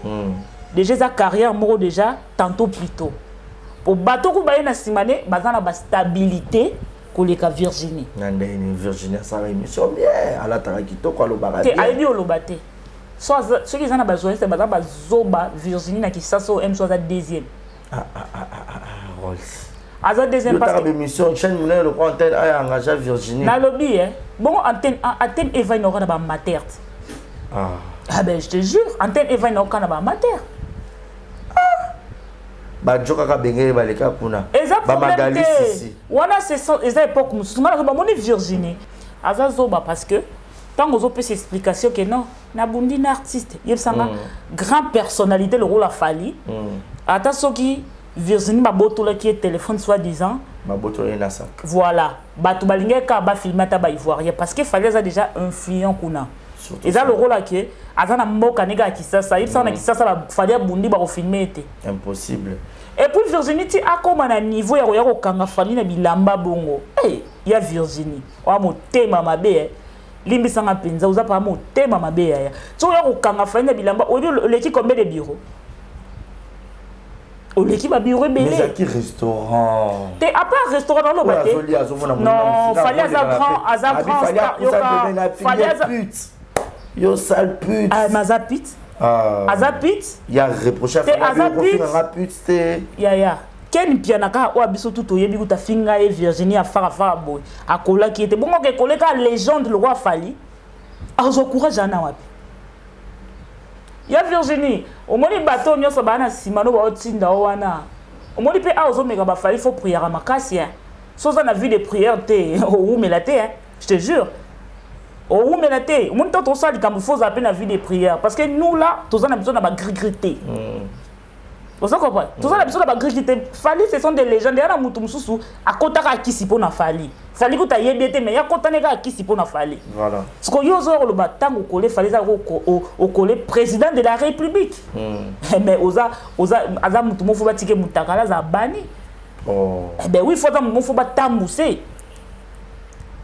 déjà eza carrière moko déjà tantôt plutôt po bato ku baye na nsima ne baza na bastabilité koleka Virginie. Na ndenge Virginie asala émission bien, alataka kitoko, alobaka. Te, ayebi oloba te. Soki eza na bajournaliste baza bazoba, Virginie na Kisasa oyo m so aza deuxième. Ah, ah, ah, ah, ah, Rolls. Aza deuxième. Parce que émission chaîne monene lokwa Antenne aya engagé Virginie. Nalobi e bongo, Antenne evai naoka na baamateur te. Ah. Ah ben, je te jure, Antenne evai naoka na baamateur. Bajo kaka bengeli baleka kuna. Eza problème te wana, eza époque mosusu. Nga nazo bamoni Virginie aza zoba parce que ntango ozopesa explication ke non, nabundi na artiste, yebisanga grand personnalité lokola Fally, ata soki Virginie babotolaki ye téléphone soi disant. Babotolaki na sac. Voilà, bato balingaki kaka bafilme ata baivoirien parce que Fally aza déjà influent kuna. Eza lokola ke aza na mboka ndenge ya Kisasa. Yebisanga, na Kisasa Fally abundi, bakofilme ye te. Impossible. Et puis Virginie ti akóma na niveau ya koya kokanga Fally na bilamba bongo, hey, ya Virginie oya motema mabe, eh. Limbisanga mpenza, oza paa motema mabe yaya. Ti oya kokanga Fally na bilamba, oyebi oleki combien de bureau? Oleki babureau ebele. Ezalaki restaurant. Te, à part restaurant, naloba te. Non, Fally aza grand, aza grand star. Yoka, Fally aza Yo sale pute. Ah, mais aza pute. Ah. Aza pute. Ya reproche. Te, aza pute. Pute te. Yaya, Ken Mpiana kaka oyo biso tu toyebi kuta finga ye Virginie afarafara boye, akolaki ye te. Bongo ke koleka légende lokola Fally, azwa courage ana wapi? Ya Virginie, omoni bato nyonso baa na nsima no baotinda o wana, omoni mpe awa ozomeka baFally, faut prière makasi. So oza na vie de prière te, owumela te, je te jure, owumela te. Omoni, ntango tosala likambo, faut ozala mpe na vie de prière parce que nous là, toza na biso na bagris-gris te. Oza comprendre? Toza na biso na bagris-gris te. Fally, ce sont des légendes. Ya na motu mosusu akotaka akisi mpo na Fally. Fally kuta ayebi ete, mais yakotani kaka akisi mpo na Fally. Voilà. Sikoyo yo ozoya koloba ntango okole Fally, eza okole président de la République, mais oza oza aza motu moko fo batike mutakala, aza bani. Oh. Eh ben oui, faut aza motu moko fo batambuse.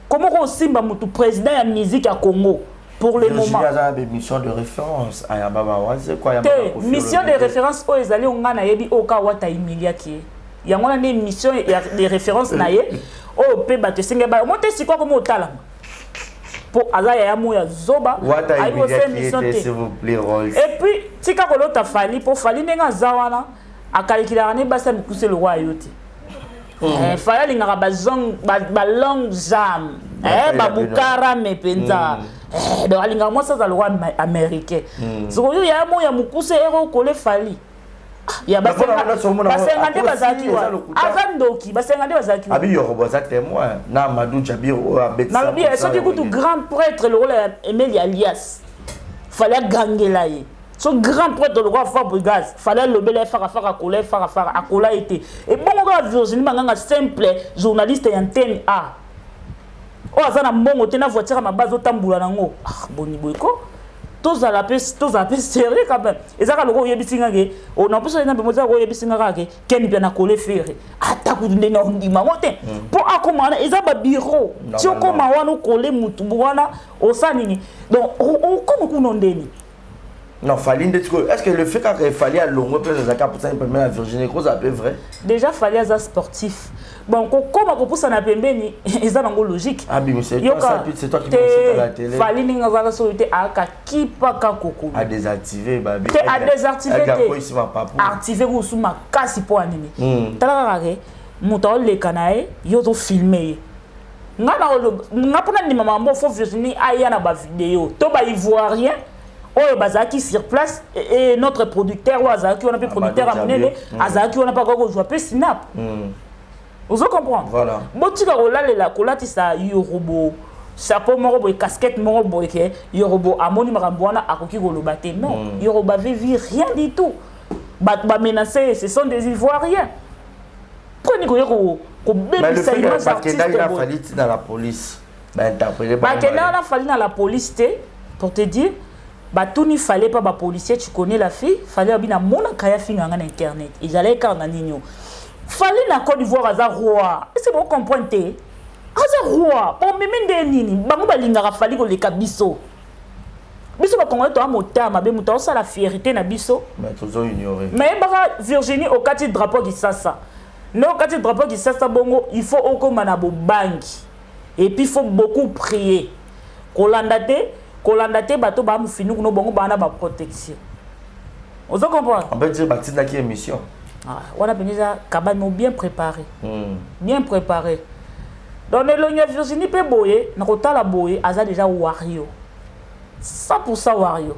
Comment kosimba motu président ya musique ya Congo pour le moment? Aza na mission de référence, ayamba bawaze quoi. Te, mission de référence oyo ezali oyo ngai nayebi, oyo ka Wata humiliaki ye, yango wana nde mission de référence na ye. Oyo mpe bato esengeli ba omo te. Sikoyo akomi otalama mpo aza yaya mo ya zoba. Ayebi kosala mission te. Et puis tika kolota Fally, mpo Fally ndenge aza wana, akalikilaka ne basi ya mikuse lokwa yo te. Fally alingaka balongue jambe, babukarame mpenza. Donc alingaka mwasi aza lokwa américain. Sikoyo ya mo ya mokuse ere okole Fally ya basenga nde bazalaki wana, aza ndoki, basenga nde bazalaki. Abi Yorobo aza témoin na Amadou Jabir oyo abetisa. Nalobi soki kutu grand prêtre lokola ya Emeli alias, Fally agangela ye. So grand prêtre lokola Fabregas, Fally alobela ye farafara, akola ye farafara, akola ye te. Ebongo kaka Virginie Manganga, simple journaliste ya antenne A, oyo aza na mbongo te, na voiture ya mabe azotambola nango. Ah, boni boye ko, tozala mpe sérieux quand même. Eza kaka lokola oyebisi nga ke na mposa na mpe eza oyebisi nga kaka ke Ken mpe na kole Ferre, ata kutu nde na ondima ngo te, mpo akoma wana eza babureau ti okoma wana, okole mutu wana, osala nini? Donc okoma kuna ndeni. Non, Fally nde sikoyo, est ce que le fait kaka Fally alongwe mpe ezalaki apusani pembeni ya Virginie, ekozala mpe vrai? Déjà Fally aza sportif. Bon, kokóma kopusana pembeni eza nango logique. Fally ndenge azala soki te ayaka kipaka kokolo. Adésactivé. Te, adésactivé te, active kusu makasi. Mpo ya nini? Tala kaka ke moto aoleka na ye, yo ozofilme ye. Nga nga mpona ndima mambo, faut Virginie aya na bavideo to baivoirien oyo bazalaki sur place et notre producteur oyo azalaki wana mpe, producteur ya monene azalaki wana mpe, akoki kozwa mpe snap. Ozo comprendre? Voilà. Botika kolalela kolatisa Yorobo chapeau moko boye, casquette moko boye, ke Yorobo amoni makambo wana, akoki koloba te. Non, Yorobo avait vu rien du tout. Bato bamenace, ce sont des Ivoiriens. Mponi koye kobebisa image artiste? Fally na la police, bainterpellé. Bakenda wana Fally na la police te. Pour te dire, batuni Fally pa bapolicier: «Tu connais la fille?» Fally abi: «Namonaka ya finga nga na internet.» Ezalaki kaka na nini o Fally na Côte d'Ivoire aza roi. Ese bocomprendre te, aza roi. Bomemi nde nini? Bango balingaka Fally koleka biso. Biso bakongolais toya motema mabe, moto aosala fierté na biso. Mais yebaka, Virginie, okati drapeau Kisasa nde okati drapeau Kisasa bongo, il faut okóma na bobangi et puis il faut beaucoup prier. Kolanda te, kolanda te bato baa mofinuku no bongo, baa na baprotection. Ozo comprendre? On peut dire batindaki émission. Ah, wana mpenza eza kabane mo bien préparé, bien préparé. Donc elongi ya Virginie mpe boye na kotala boye, aza déjà wario, 100 wario.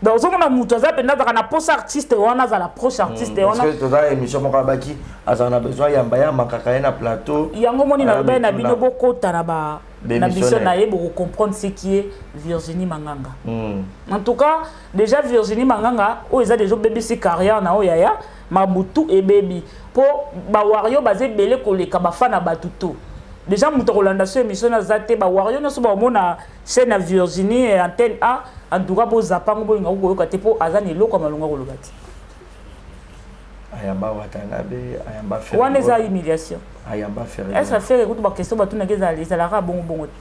Donc ozomona moto aza mpenza, azalaka na posa artiste wana, azala proche artiste wana. Toza émission moko abaki azala na besoin yamba ya makaka ye na plateau. Yango moni nalobai na bino, bokota na ba na biso na ye, bokocomprendre ce qui est Virginie Manganga. En tout cas, déjà Virginie Manganga oyo eza déjà obebisi carrière na oyo yaya mabutu ebebi, mpo bawario baza ebele koleka bafa na bato. To déjà moto akolanda so émission naza te, bawario nyonso baomona chaîne ya Virginie, antenne A. En tout cas, bozapango, bolinga koyoka te, mpo aza na eloko ya malonga koloba te. Ayamba Watanabe, ayamba. Wana eza humiliation. Ayamba Ferre. Est ce Ferre kutu baquestion batunaki ezalaka bongo bongo te.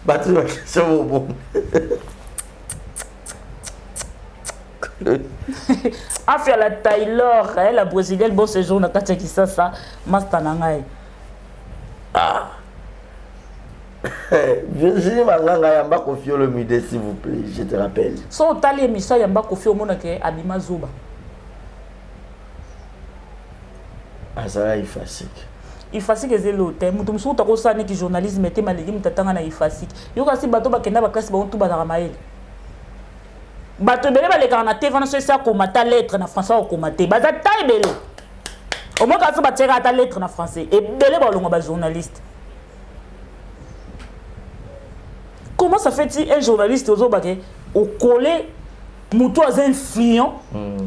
Bato baquestion bongo. Afia la Taylor, eh, la brésilienne, bon séjour na kati ya Kisasa, master na ngai. Ah. Virginie Manganga, yamba Koffi Olomide, s'il vous plaît, je te rappelle. So otali émission yamba Koffi, omonake abima zoba. Azala IFASIC. IFASIC eza elo te. Moto mosuku takosala niki journalisme te, maleki moto atanga na IFASIC. Yo kasi bato bakenda baklasse, bango tu bazalaka mayele. Bato ebele balekaka na te wana, so esi akoma ta lettre na français, akokoma te. Baza ta ebele, omoka so batiaka ata lettre na français, ebele balongwa bajournaliste. Comment ça fait un journaliste ozobake okole moto aza influent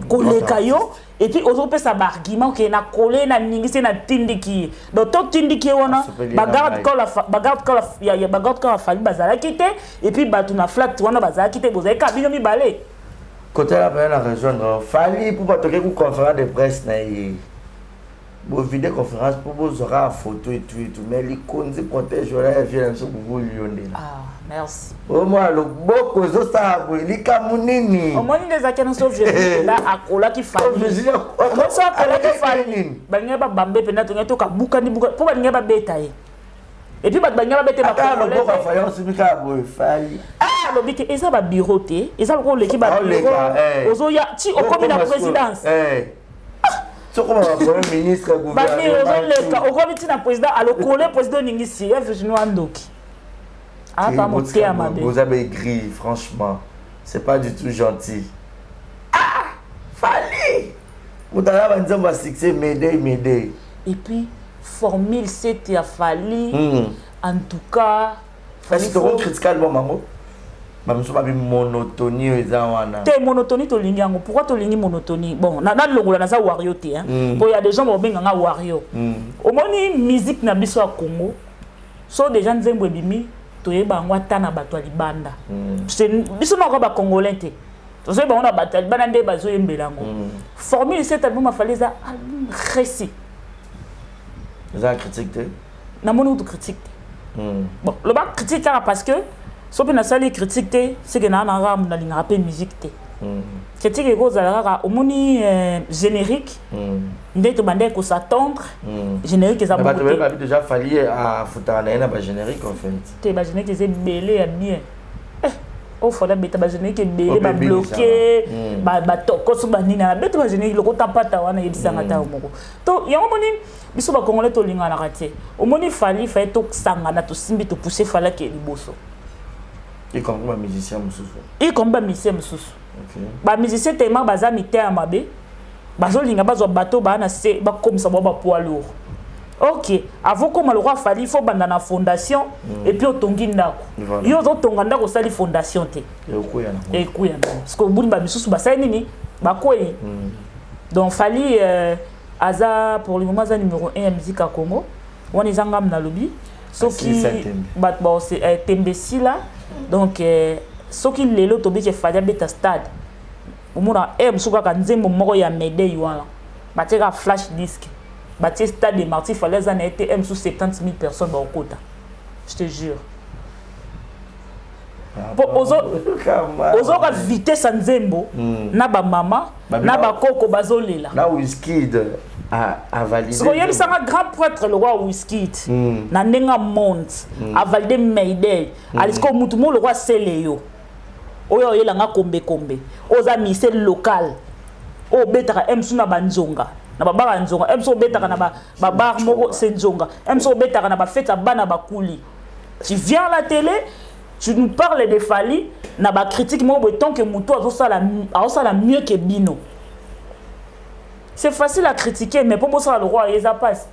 koleka yo, et puis ozopesa baargument oke na kole, naningisi ye, natindiki ye? Donc totindiki ye wana, bagarde corps ya Fally bazalaki te, et puis bato na flat wana bazalaki te, bozalaki kaka bino mibale. Côté la pena na rejoindre Fally mpo bato oke ku conférence de presse na ye, bovide conférence mpo bozwaka photo etu etu, mais likonzi protège wana ya vie na biso kukuli yo ndela. Ah, merci. Omwana loboko ezosala boye, likambo nini? Omoni nde ezalaki nyonso, Virginie akolaki Fally. So akolaki Fally, balingai babambe mpenza, tongai tokabukani buka mpo balingai babeta ye, et puis bato balingai babete. Loboko aFally osimi kaka boye, Fally. Alobi te eza babureau te, eza lokola oleki babureau, ozoya ti okomi na présidence. Soko ba premier ministre gouvernement ozoleka, okomi ntina président alokole, président oningisi ya Virginie Wandoki aka moteya mabe. Vous avez aigri, franchement c'est pas du tout gentil. Ah, Fally, moto aza banzembo ya succès, Mayday, Mayday. Et puis formule 7 ya Fally. En tout cas. Kasi tokocritiquer album yango, bamiso babi monotonie oyo eza wana. Te, monotonie tolingi yango. Pourquoi tolingi monotonie? Bon, nalongola, naza warrior te, hein. Po ya des gens babenganga warrior. Omoni musique na biso ya Congo, so déjà nzembo ebimi, toyeba yango ata na bato ya libanda. Biso noko bacongolais te, tozoyeba yango na bato ya libanda nde bazoyembela yango. Formule 7, album a Fally eza album réussi. Eza critique te. Namoni kutu critique te. Bon, loba critique kaka parce que so mpe nasali critique te, seke naa na ramu nalingaka mpe musique te. Critique ekozala kaka omoni générique nde tobandaki kos'attendre, générique eza bato bayebi déjà Fally afutaka na ye na bagénérique en fait. Te, bagénérique eza ebele ya bien. Oyo Fally abeta bagénérique ebele, babloquer, batokoso, banini, abeta bagénérique lokota mpata wana, eyebisanga ntango moko to yango. Omoni biso bacongolais tolinganaka te. Omoni Fally, faye tosangana, tosimbi, topousser Fally ake liboso. Y compris bamusicien mosusu. Y compris bamusicien mosusu. Bamusicien tellement baza mitema mabe, bazolinga bazwa bato baa na se, bakomisa bao bapoids lourd. Ok, avant koma lokwa Fally, il faut banda na fondation. Et puis otongi ndako. Yo ozotonga ndako, osali fondation te, ekuya nango, parce que obuni bamisusu basali nini, bakwei. Donc Fally aza pour le moment aza numéro 1 ya musique ya Congo. Wana eza ngambu nalobi, soki bato tembe esila. Donc soki lelo tobiki Fally abeta stade, omona e mosusu kaka nzembo moko ya Mayday wana, batie kaka flash disque, batie stade de Martyr, Fally aza na ye te, m sous 70 000 personnes baokota, je te jure. Po ozoka vitesse ya nzembo na bamama na bakoko bazolela. Na Wizkid avalide. Siko oyebisanga, grand prêtre lokwa Wizkid na ndenge monde avalide Mayday, alisiko mutu mo lokwa sele yo oyo oyelanga kombekombe, oyo oza mise local, oyo obetaka msu na banzonga na babar ya nzonga, msu obetaka na babar moko se nzonga, msu obetaka na bafete ya bana bakuli, tu viens à la télé, tu nous parles de Fally na bacritique moko boye, tant que moto azosala mieux que bino. C'est facile à critiquer, mais mpo bosala lokwa eza mpasi.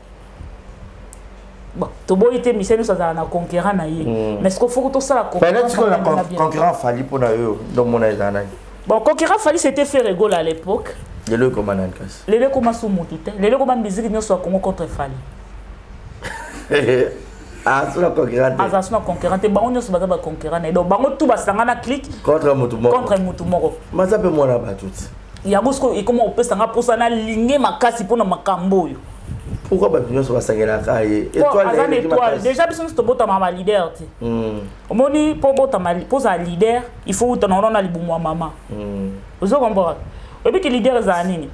Bon, toboyi te, mise nyonso azala na concurrent na ye, mais ce qu'il faut tosala concurrent Fally mpona yo ndomona ezala nani? Bon, concurrent Fally, c'était Ferre Gola à l'époque. Lelo ekoma nani kasi? Lelo ekoma su motu te. Lelo ekoma musique nyonso ya Congo contre Fally. Aza concurrent te. Aza suna concurrent te. Bango nyonso baza baconcurrent na ye. Donc bango tu basanga na clique. Contre motu moko. Contre motu moko. Maza mpe mwana bato ti. Yango sikoyo ekoma kopesanga mposa nalinge makasi mpona makambo oyo. Pourquoi bato nyonso basangelaka ye? Aza na étoile déjà. Biso nyonso tobotama baleader te. Omoni, mpo botama, mpo ozala leader, il faut uta na na libumu ya mama. Ozo comprendre? Oyebi ke leader ezala nini?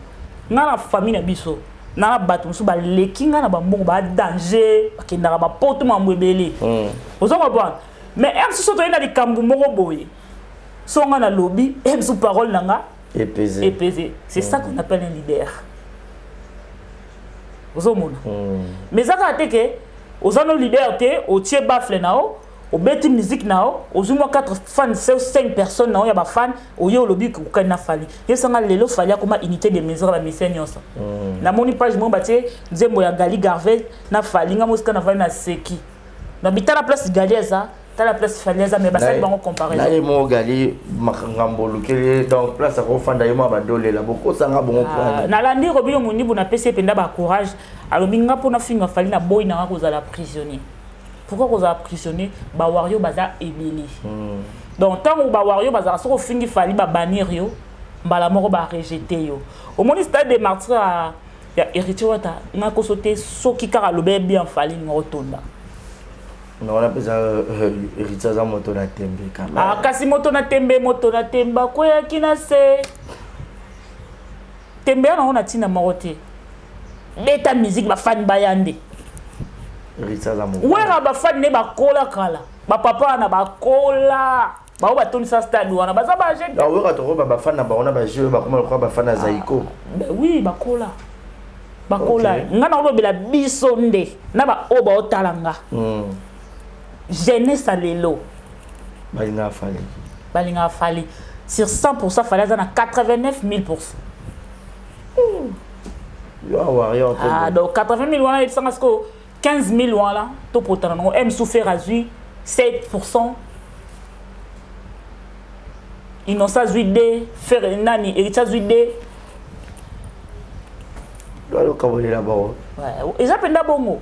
Nga na famille na biso, na bato mosusu baleki nga na bambongo, badanger, bakendaka bapoto, mambo ebele. Ozo comprendre? Mais ere mosusu toye na likambo moko boye, so nga nalobi, ere mosusu parole na nga epese. Epese, c'est ça qu'on appelle un leader. Ozomona? Mais eza kaka te ke oza no leader te, otie baffle na yo, obeti musique na yo, ozwi mwa 4 fans, 5 personnes na yo ya bafan, oye olobi kokani na Fally. Yesanga lelo Fally akoma unité de mesure ya bamusicien nyonso. Namoni page moko batie nzembo ya Gali Garvel na Fally. Nga mosika na Fally na seki na bitala place Gali eza, tala place Fally eza, mais basali bango comparaison. Na ye moko Gali makambo olukeli, donc place akofanda ye mwa bandolela bokosanga bongo. Ah, nalandi Robino Mondibu, napesi ye mpenza bacourage. Alobi nga mpona finga Fally, na boyi nanga kozala prisonnier. Pourquoi kozala prisonnier? Bawario baza ebele. Donc ntango bawario bazala, soki ofingi Fally, babannir yo mbala moko, barejeter yo. Omoni stade de Martyr ya Héritier Wata, nga koso te, soki kaka alobi bien Fally, ninga otonda. Mais wana mpenza Héritier aza moto na tembe. Ah, kasi moto na tembe, moto na tembe akweyaki na se tembe ya nango na ntina moko te. Beta musique, bafani baya nde. Héritier aza moto. Wera, bafani nde bakola kala, bapapa wana bakola, bao batondisa stade wana, baza baje. Wera, tokoba bafani na bango na baje oyo bakoma lokola bafani ya Zaiko. Ben oui, bakola. Bakola. Nga na olobela biso nde na ba oyo baotala nga. Jeunesse ya lelo balingaka Fally. Balingaka Fally sur 100%. Fally aza na 89 000%. Yo warrior. Ah, donc 80 000 wana, yebisanga sikoyo 15 000 wana topotana nango. M soufer azwi 7%, Innocent azwi 2, Ferre nani, Héritier azwi 2. Lokabolela bango. Eza mpenza bongo,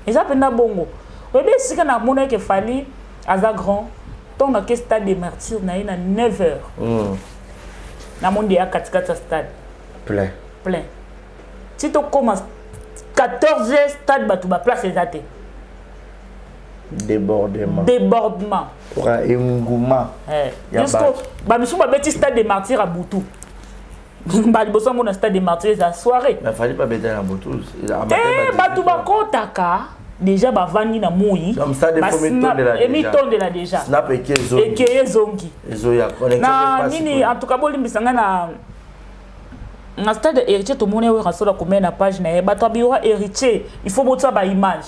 eza mpenza bongo. Oyebi esika namona eke Fally aza grand? Ntongo nake stade de Martyr na ye na 9 heures, namoni deya katikati ya stade plein. Plein ti tokóma 14 heures, stade bato baplace eza te. Débordement. Débordement. Enguma. Jusqu'au bamisusu babeti stade de Martyr ya butu. Baliboso yango na stade de Martyr eza soirée. Mais Fally babeta na butu. Te, bato bakotaka déjà, bavandi na moi. Emitondela. Déjà ekeye. Ezongi na nini? En tout cas, bolimbisa ngai, na stade Héritier tomoni oyo rasola komea na page na ye. Bato abiro Héritier, il faut botia baimage.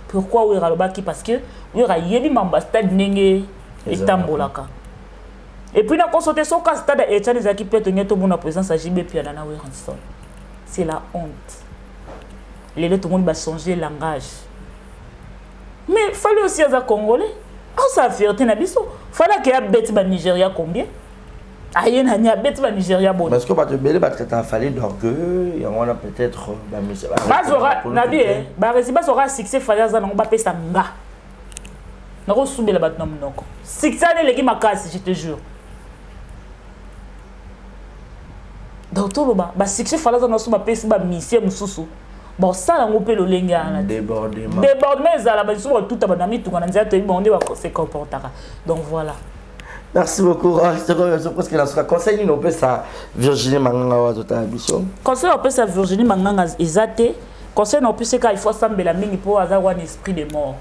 Pourquoi oyo alobaki? Parce que oyo ayebi mambo ya stade ndenge etambolaka. Et puis nakoso te, soki stade ya Héritier ezalaki mpe tonge, tomona présence ya JB Mpiana na Werrason. C'est la honte. Lelo tomoni bachanger langage, mais Fally aussi aza Congolais, aosala fierté na biso. Fally ake abeti Banigéria combien? Aye nani abeti Banigéria boni? Parce que bato ebele batraitaka Fally d'orgueil, yango wana peut-être. Bazwaka nabi baresi, bazwaka succès Fally aza nango, bapesa nga nakosubela bato na monoko. Succès wana eleki makasi, je te jure. Donc toloba basuccès Fally aza na so, bapesi bamisie mosusu, bosala yango mpe lolenge wana. Débordement. Débordement ezala, basusu batuta bato na mituka na nzela, toyebi bango nde base comportaka. Donc voilà. Merci beaucoup. Presque na conseil nini opesa Virginie Manganga oyo azotala biso? Conseil opesa Virginie Manganga eza te. Conseil na opesi kaka, il faut asambela mingi mpo aza wana esprit de mort.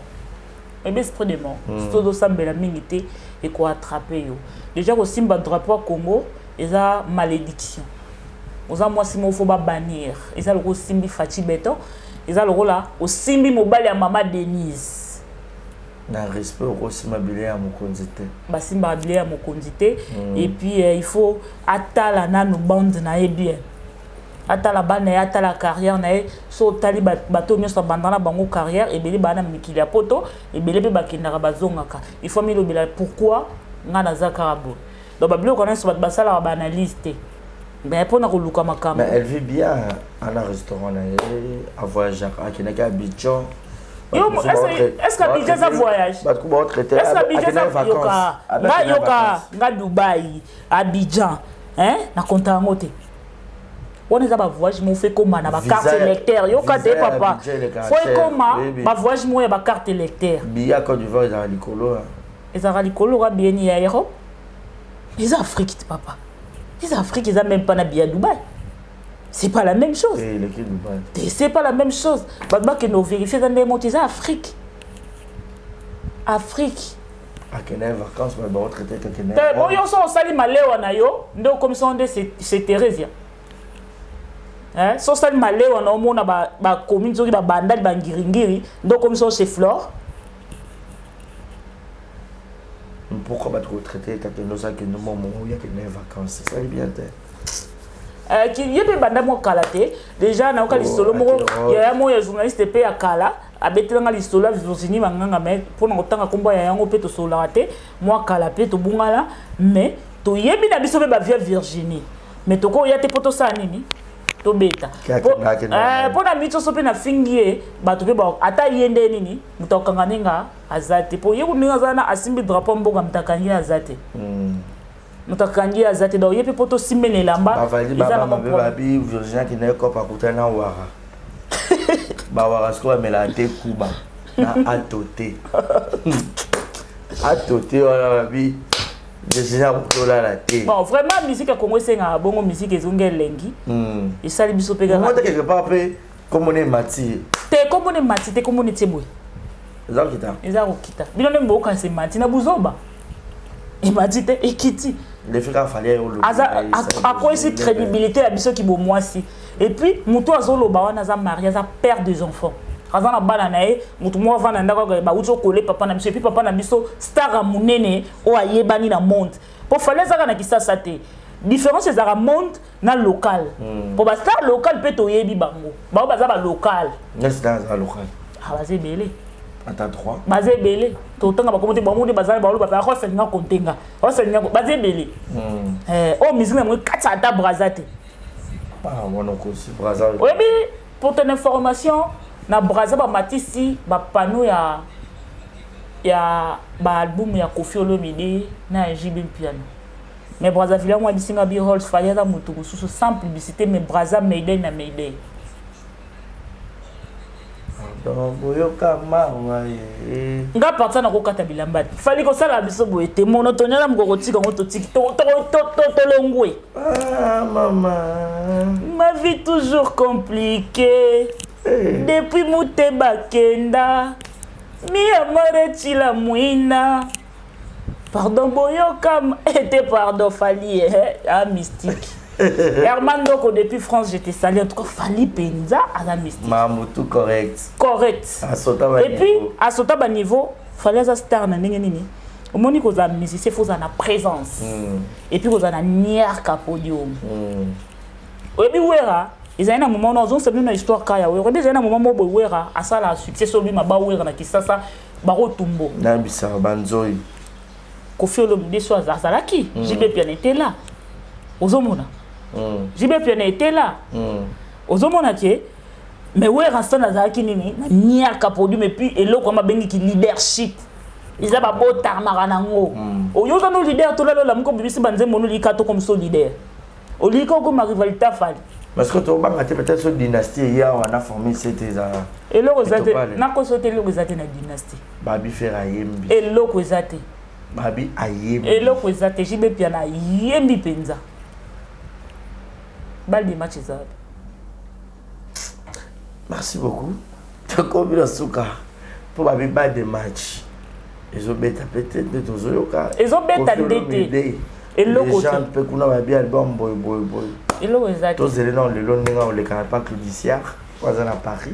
Oyebi esprit de mort? Soki ozosambela mingi te, ekoattraper yo. Déjà kosimba drapeau ya Congo eza malédiction. Oza mwasi moko faut babannir. Eza lokola osimbi Fatshi Béton, eza lokola osimbi mobali ya mama Denise. Na respect, okosimba bilei ya mokonzi te. Basimbaka bilei ya mokonzi te. Et puis il faut atala nanu bande na ye bien, atala bana ye, atala carrière na ye. So otali bato nyonso abanda na bango carrière, ebele baa na mikili ya poto, ebele mpe bakendaka bazongaka. Il faut milobela: pourquoi nga naza kaka boye? Donc babiloko nyonso bato basalaka baanalyse te, mais mpona koluka makambo. Mais elle vit bien ana restaurant na ye, avoyageaka, akendaki Abidjan. Est-ce que Abidjan eza voyage? Est-ce que Abidjan eza yoka nga, yoka nga, Dubai, Abidjan, hein, nakonta yango te. Wana eza bavoyage moko faut ekóma na bacarte électeur. Yoka te papa, faut ekóma bavoyage moko ya bacarte électeur. Billet Côte d'Ivoire ezalaka likolo. Ezalaka likolo oka billet ya Europe. Eza Afrique te papa, eza Afrique. Eza même pas na billet ya Dubai, c'est pas la même chose. C'est pas la même chose. Bato bakende ovérifie, eza ndenge moko. Eza Afrique, Afrique. Akende vacances, bato baotraite. Te, oyo so osali malewa na yo nde okomisa nde c'est Thérésia. So osali malewa na omona bacommune, soki babandali bangiringiri, nde okomisa chez Flore. Pourquoi bato kotraite kakende ozakende momo oyakende vacances? Esali bien te. Ye mpe banda moko kala te déjà nayoka lisolo moko yaya moko ya journaliste mpe ya kala abetelanga lisolo ya Virginie Manganga, mais mpona kotanga nkombo ya yango mpe tosololaka te. Mwa kala mpe tobungana, mais toyebi na biso mpe bavia Virginie, mais tokoya te mpo tosala nini, tobeta mpo na miti. Nyonso mpe nafingi ye, bato mpe ata ye nde nini, moto akokanga ndenge aza te, mpo ye ndenge aza na asimbi drapeau mboka, moto akangi ye aza te. Moto akangi ye aza te. Donc ye mpe mpo tosimbela elamba. Babi Virginie akendaki kopa, akutani na wara. Bawara sikoyo bamelaka te kuba na ato te, ato te wana. Babi Virginie akoki olala te. Bon, vraiment, musique ya Congo esengaka bongo. Musique ezongi elengi, esali biso mpe. Kaka quelque part mpe komona emati. Te, komona emati te, komona etie boye. Eza kokita. Eza kokita. Bino nde boyokanisa emati na buzoba. Emati te, ekiti. Akwesi crédibilité ya biso ki bomwasi. Et puis moto azoloba wana aza marié, aza père des enfants, aza na bana na ye. Moto moko avanda ndako kaka, bauti okole papa na biso. Et puis papa na biso, star ya monene oyo ayebani na monde, mpo Fally ezaka na Kisasa te. Différence ezalaka monde na local, mpo bastar local mpe toyebi bango, bango baza balocal. Nesi aza local? Ah, baza ebele. Ata 3. Baza ebele, totanga bakomo te. Bango nde baza, baloba bakosalinga kontenga, bakosalinga, baza ebele. Oyo musique na bango ekatisa ata Braza te. Ah, wana okosi, Braza. Oyebi, pour ton information, na Braza bamatisi bapano ya baalbum ya Koffi Olomide na ya JB Mpiana. Mais Brazzaville yango abisinga bi Rolls, Fally aza motu mosusu, sans publicité, mais Braza mayday na mayday. Donc boyoka mawa ye. Nga parti na kokata bilamba te. Fally kosala biso boye te, monotonie na mokoko, tika yango, totiki, tolongwe. Ah, mama. Ma vie toujours compliquée. Hey. Depuis Muteba kenda, mi amore tila mwina. Pardon, boyoka ete, pardon Fally, eh, ah, mystique. Herman Ndoko depuis France, je te salue. En tout cas, Fally penza aza mystique. Makambo tout correct. Correct. Asota. Et puis asota baniveau. Fally aza star na ndenge nini? Omoni, kozala musicien, faut ozala na présence et puis kozala na niarka podium. Oyebi, Wera ezali na moment wana, ozongisa bino na histoire ka ya Wera. Oyebi, ezali na moment moko boye, Wera asala succès, so obima ba Wera na Kisasa bakotumbo. Nayebisaka banzoi. Koffi Olomide so azalaki, JB Mpiana était là, ozomona. JB Mpiana était là. Ozomona ke, mais Wera son azalaki nini na niaka podium. Et puis eloko wana babengiki leadership, eza babotamaka nango. Oyo oza no leader, tolala olamuki, obimisi banzembo, nolika to comme so leader, olika okoma rivalité afali. Parce que tobanga te, peut-être so dynastie eya awa na formule sete eza. Eloko eza te. Etopale. Nakoso te, eloko eza te na dynastie. Babi Ferre ayembi. Eloko eza te. Babi ayembi. Eloko eza te. JB Mpiana ayembi mpenza. Balle de match eza wapi? Merci beaucoup, tokomi na suka, mpo babi balle de match ezobeta pe te nde tozoyoka. Ezobeta nde te. Eloko te. Légende mpe kuna babi album boye boye boye. Eloko eza te. Tozele nano lelo ndenge akoleka na pa Claudiciar po aza na Paris,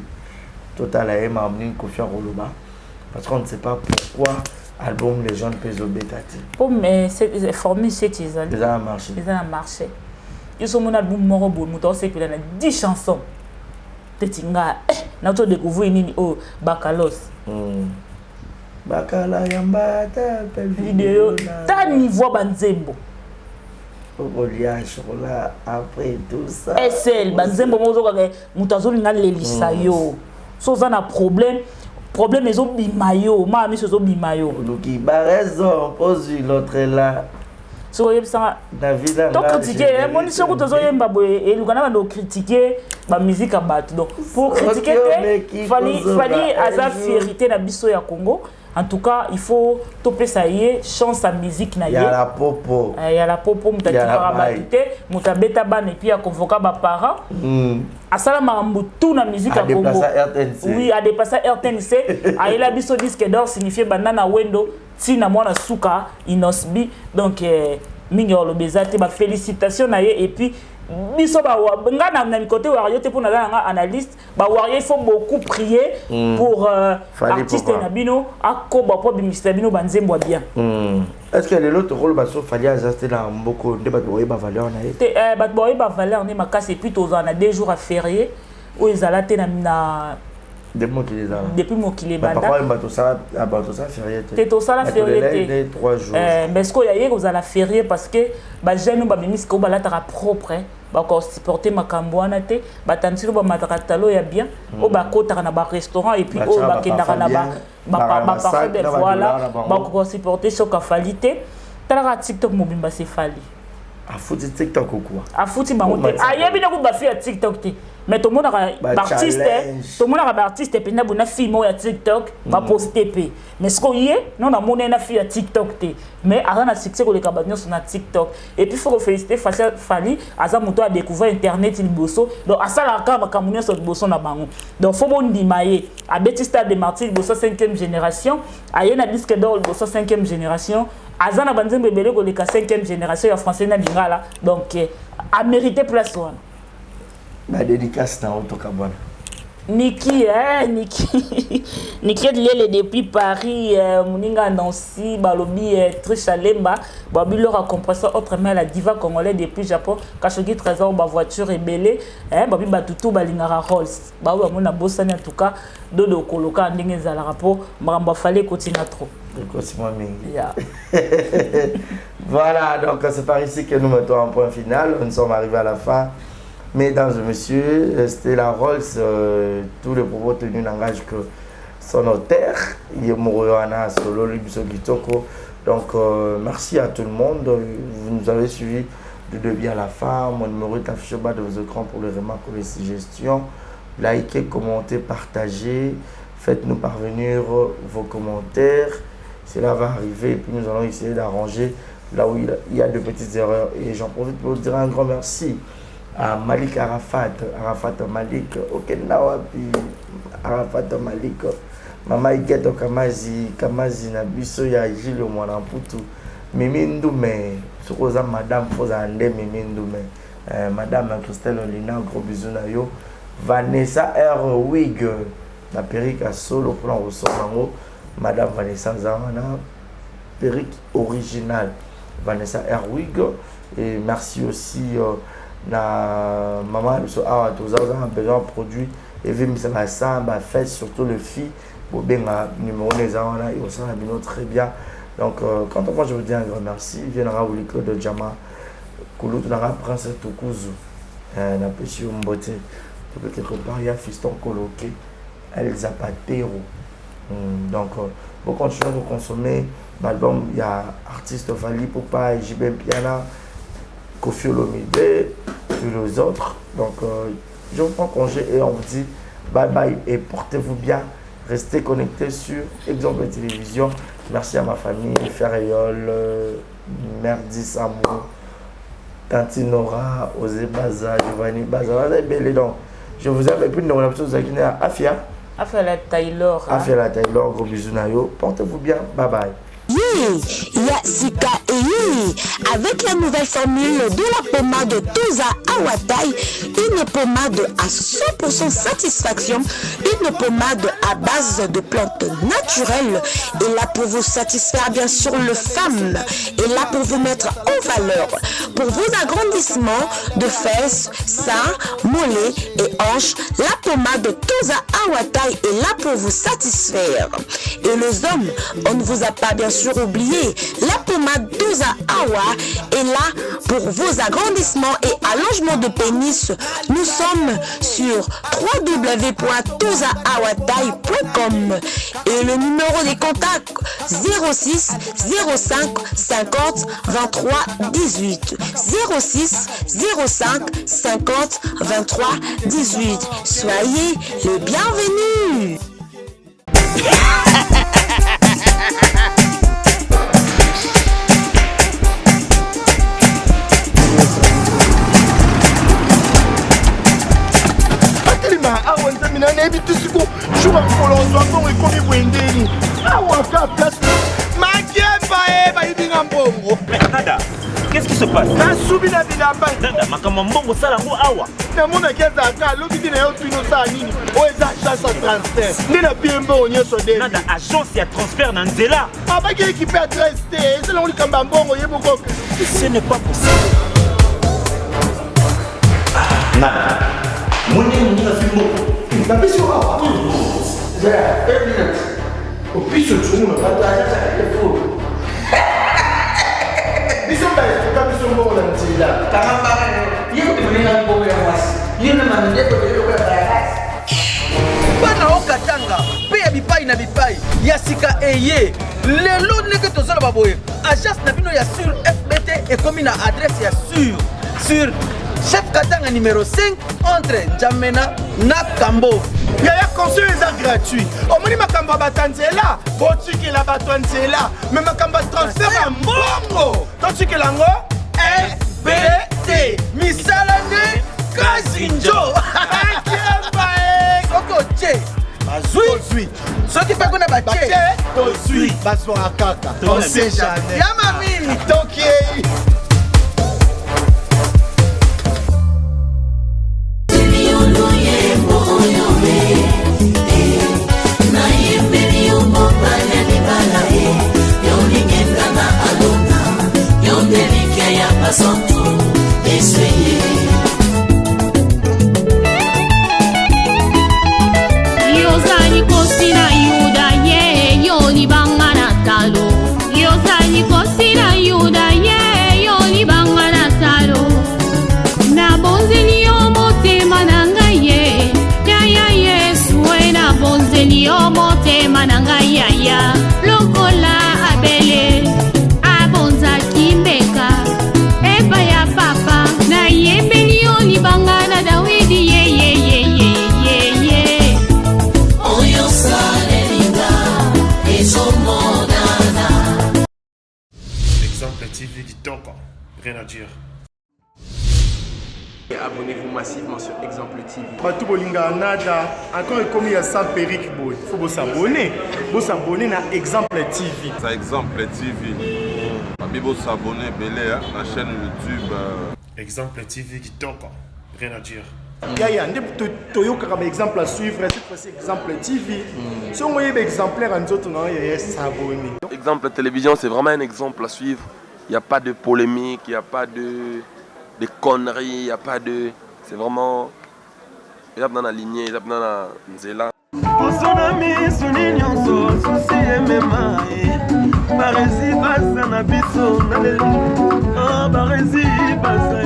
totala ye makambo nini Koffi akoloba, parce qu'on ne sait pas pourquoi album légende mpe ezobeta te. Mpo mais formule 7 ezali. Eza na marché. Eza na marché. Yo so omoni album moko boye, moto aosepela na 10 chansons teti nga, eh, nauti odécouvrir nini oyo, Bakalos. Bakala ya mbata mpe. Video ta niveau ya banzembo. Okolia chocolat après tout ça. Sl banzembo moko ozokaka, moto azolinga alelisa yo. So oza na problème, problème ezobima yo, maa miso ezobima yo. Oluki baraison pozwi l'autre là. Soki oyebisanga David anga. Tocritique, moni, soki tozoyemba boye, eluka na bando ocritique bamusique ya bato. Donc pour critiquer te, Fally aza fierté na biso ya Congo. En tout cas, il faut topesa ye chance ya musique na ye. Ya la popo. Ya la popo, moto atikaka bato te, moto abeta bana et puis aconvoka baparent. Asala makambo tout na musique ya Congo. Oui, adépassa RTNC, ayela biso disque d'or signifie banda na Wendo ntina mwana suka Innoss'B. Donc mingi oloba eza te, bafélicitation na ye. Et puis biso nga na côté warrior te, mpo naza nanga analyste. Bawarrior, il faut beaucoup prier pour artiste na bino akoba, mpo abimisa bino banzembo ya bien. Est ce que lelo tokoloba so Fally aza te na mboko nde bato bakoyeba valeur na ye? Te, bato bakoyeba valeur nde makasi. Et puis tozala na 2 jours ya férié oyo ezala te na Depuis mokili ezala. Depuis mokili ebanda. Bato osala férié te. Te, tosala férié te. 3 jours. Mais ce oyo aye kozala férié, parce que bajeune oyo babimisi oyo balataka propre, bakosupporte makambo wana te. Batandisi oyo bamataka talo ya bien, oyo bakotaka na barestaurant et puis oyo bakendaka na baparfum, voilà, bakosupporte soki afali te. Talaka TikTok mobimba, se Fally. Afuti TikTok okua. Afuti bango te, ayebi nde kutu bafi ya TikTok te. Mais tomonaka baartiste, tomonaka baartiste mpenza boye na film oyo ya TikTok baposte mpe. Mais sikoyo ye no namoni ye na fille ya TikTok te, mais aza na succès koleka bato nyonso na TikTok. Et puis faut koféliciter Fally, aza moto adécouvrir internet liboso, donc asalaka kaka makambo nyonso liboso na bango. Donc faut bondima ye. Abeti Stade de Martyr liboso cinquième génération, aye na disque d'or liboso cinquième génération, aza na banzembo ebele koleka cinquième génération ya français na lingala. Donc amérité place wana. Ba dédicace na otokabwana. Niki, eh, Niki. Niki Lele depuis Paris, euh, Muninga Nancy, Balobi, euh, Trisha Lemba, Babi Laura compresseur, autrement la diva congolais depuis Japon, Kashogi Trésor, ba voiture ebele, eh, Babi Batutu, Balingara Rolls. Ba ba mona bosani en tout cas, Dodo Koloka ndenge ezalaka po makambo afale kotina trop. Ekoti mwa mingi. Yeah. Voilà, donc c'est par ici que nous mettons un point final. Nous sommes arrivés à la fin. Mesdames et messieurs, c'était la Rolls. Tous les propos tenus n'engagent que son notaire. Yemoroyoana Solo Libiso Kitoko. Donc, merci à tout le monde. Vous nous avez suivis du début à la fin. Mon numéro est affiché au bas de vos écrans pour les remarques ou les suggestions. Likez, commentez, partagez. Faites-nous parvenir vos commentaires. Cela va arriver et puis nous allons essayer d'arranger là où il y a de petites erreurs. Et j'en profite pour dire un grand merci à Malik Arafat, Arafat Malik, Okenawapi, Arafat Malik, Mama Iketo Kamazi, Kamazi na biso ya Gilles Mwana Mputu, Mimi Ndume, sokoza Madame Foza Ande Mimi Ndume, Madame Christelle Olina, gros bisous na yo, Vanessa R. Wig, na perruque à solo pour la ressortir, Madame Vanessa Zawana, perruque originale, Vanessa R. Wig, et merci aussi na maman biso awa toza oza na besoin produit evimbisa basan bafete surtout le fille bobenga numéro na eza wana ekosala bino très bien. Donc quant à moi je vous dis un grand merci. Vie nanga Willy Claude Jama kulutu nanga Prince Tukuzu, napesi yo mbote tope quelque part ya fiston Koloke El Zapatero. Donc vous continuez de consommer l'album il y a artiste Fally Ipupa, JB Mpiana, Koffi Olomide, tous les autres. Donc je vous prends congé et on vous dit bye bye et portez-vous bien. Restez connectés sur Exemple Télévision. Merci à ma famille, Ferréol, Merdi Samou, Tanti Nora, Osé Baza, Giovanni Baza. Vous avez bel et donc. Je vous aime et puis nous avons Afia. Afia la Taylor. Afia la Taylor, gros bisous nayo. Portez-vous bien, bye bye. Ya sika eyi avec la nouvelle formule de la pommade Toza Awatai, une pommade à 100% satisfaction, une pommade à base de plantes naturelles, et là pour vous satisfaire bien sûr le femme, et là pour vous mettre en valeur, pour vos agrandissements de fesses, seins, mollets et hanches, la pommade Toza Awatai est là pour vous satisfaire. Et les hommes, on ne vous a pas bien sûr oublié, la pommade Toza Awa est là pour vos agrandissements et allongements de pénis. Nous sommes sur www.tozaawatai.com et le numéro des contacts 06 05 50 23 18 06 05 50 23 18. Soyez les bienvenus. Awa nzambe na nayebi te siko jour ya mokolo ozwa mbongo ekomi boye ndeni awa ka place makemba e bayibi nga mbongo. Nada, qu'est-ce qui se passe? Nasubi na bilamba. Nada, makambo mbongo sala yango awa. Namonaki ezalaka alobi te na yo tino osala nini oyo eza agence ya transfert nde napie mbongo nyonso nde. Nada, agence ya transfert na nzela. Abaki ekipe adresse te ezalango likambo ya mbongo ye moko. Ce n'est pas possible. Nada, moni moninga azwi mbongo. Napesi yo awa. Opiso tunguna bato biso baestoka biso mbongo na nzela. Bana okatanga mpe ya bipai na bipai ya sika eye lelo ndenge tozoloba boye agence na bino ya sur FBT ekomi na adresse ya sur chef Katanga numéro 5 entre N'Djamena na Kambo. Yaya conseil eza gratuit. Omoni makambo ya bato ya nzela, botikela bato ya nzela. Mais makambo ya transfert ya mbongo, totikela yango FBT. Misala nde Kazinjo. Akemba e. Soki otie, bazwi. Soki mpe kuna batie, tozwi. Bazwaka kaka. On sait jamais. Ya mami. Tokiei. Kitoko, rien à dire. Abonnez-vous massivement sur Exemple TV. Bato bolingaka nada encore ekomi ya sans perruque boye faut bosabone bosabone na Exemple TV. Ça Exemple TV. Babi bosabone ebele na chaîne YouTube. Exemple TV kitoko, rien à dire. Yaya nde toyokaka ba exemple à suivre, cette fois-ci Exemple TV. Soki oyebi exemplaire ya nzoto na yo yaya, s'abonner. Exemple Télévision, c'est vraiment un exemple à suivre. Il n'y a pas de polémique, il n'y a pas de conneries, il n'y a pas de. C'est vraiment. Eza na lignée, eza na nzela. Poso na miso ni nyonso susi emema ye baresi baza na biso na lelo baresi baza.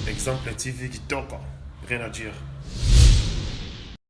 Exemple TV kitoko, rien à dire.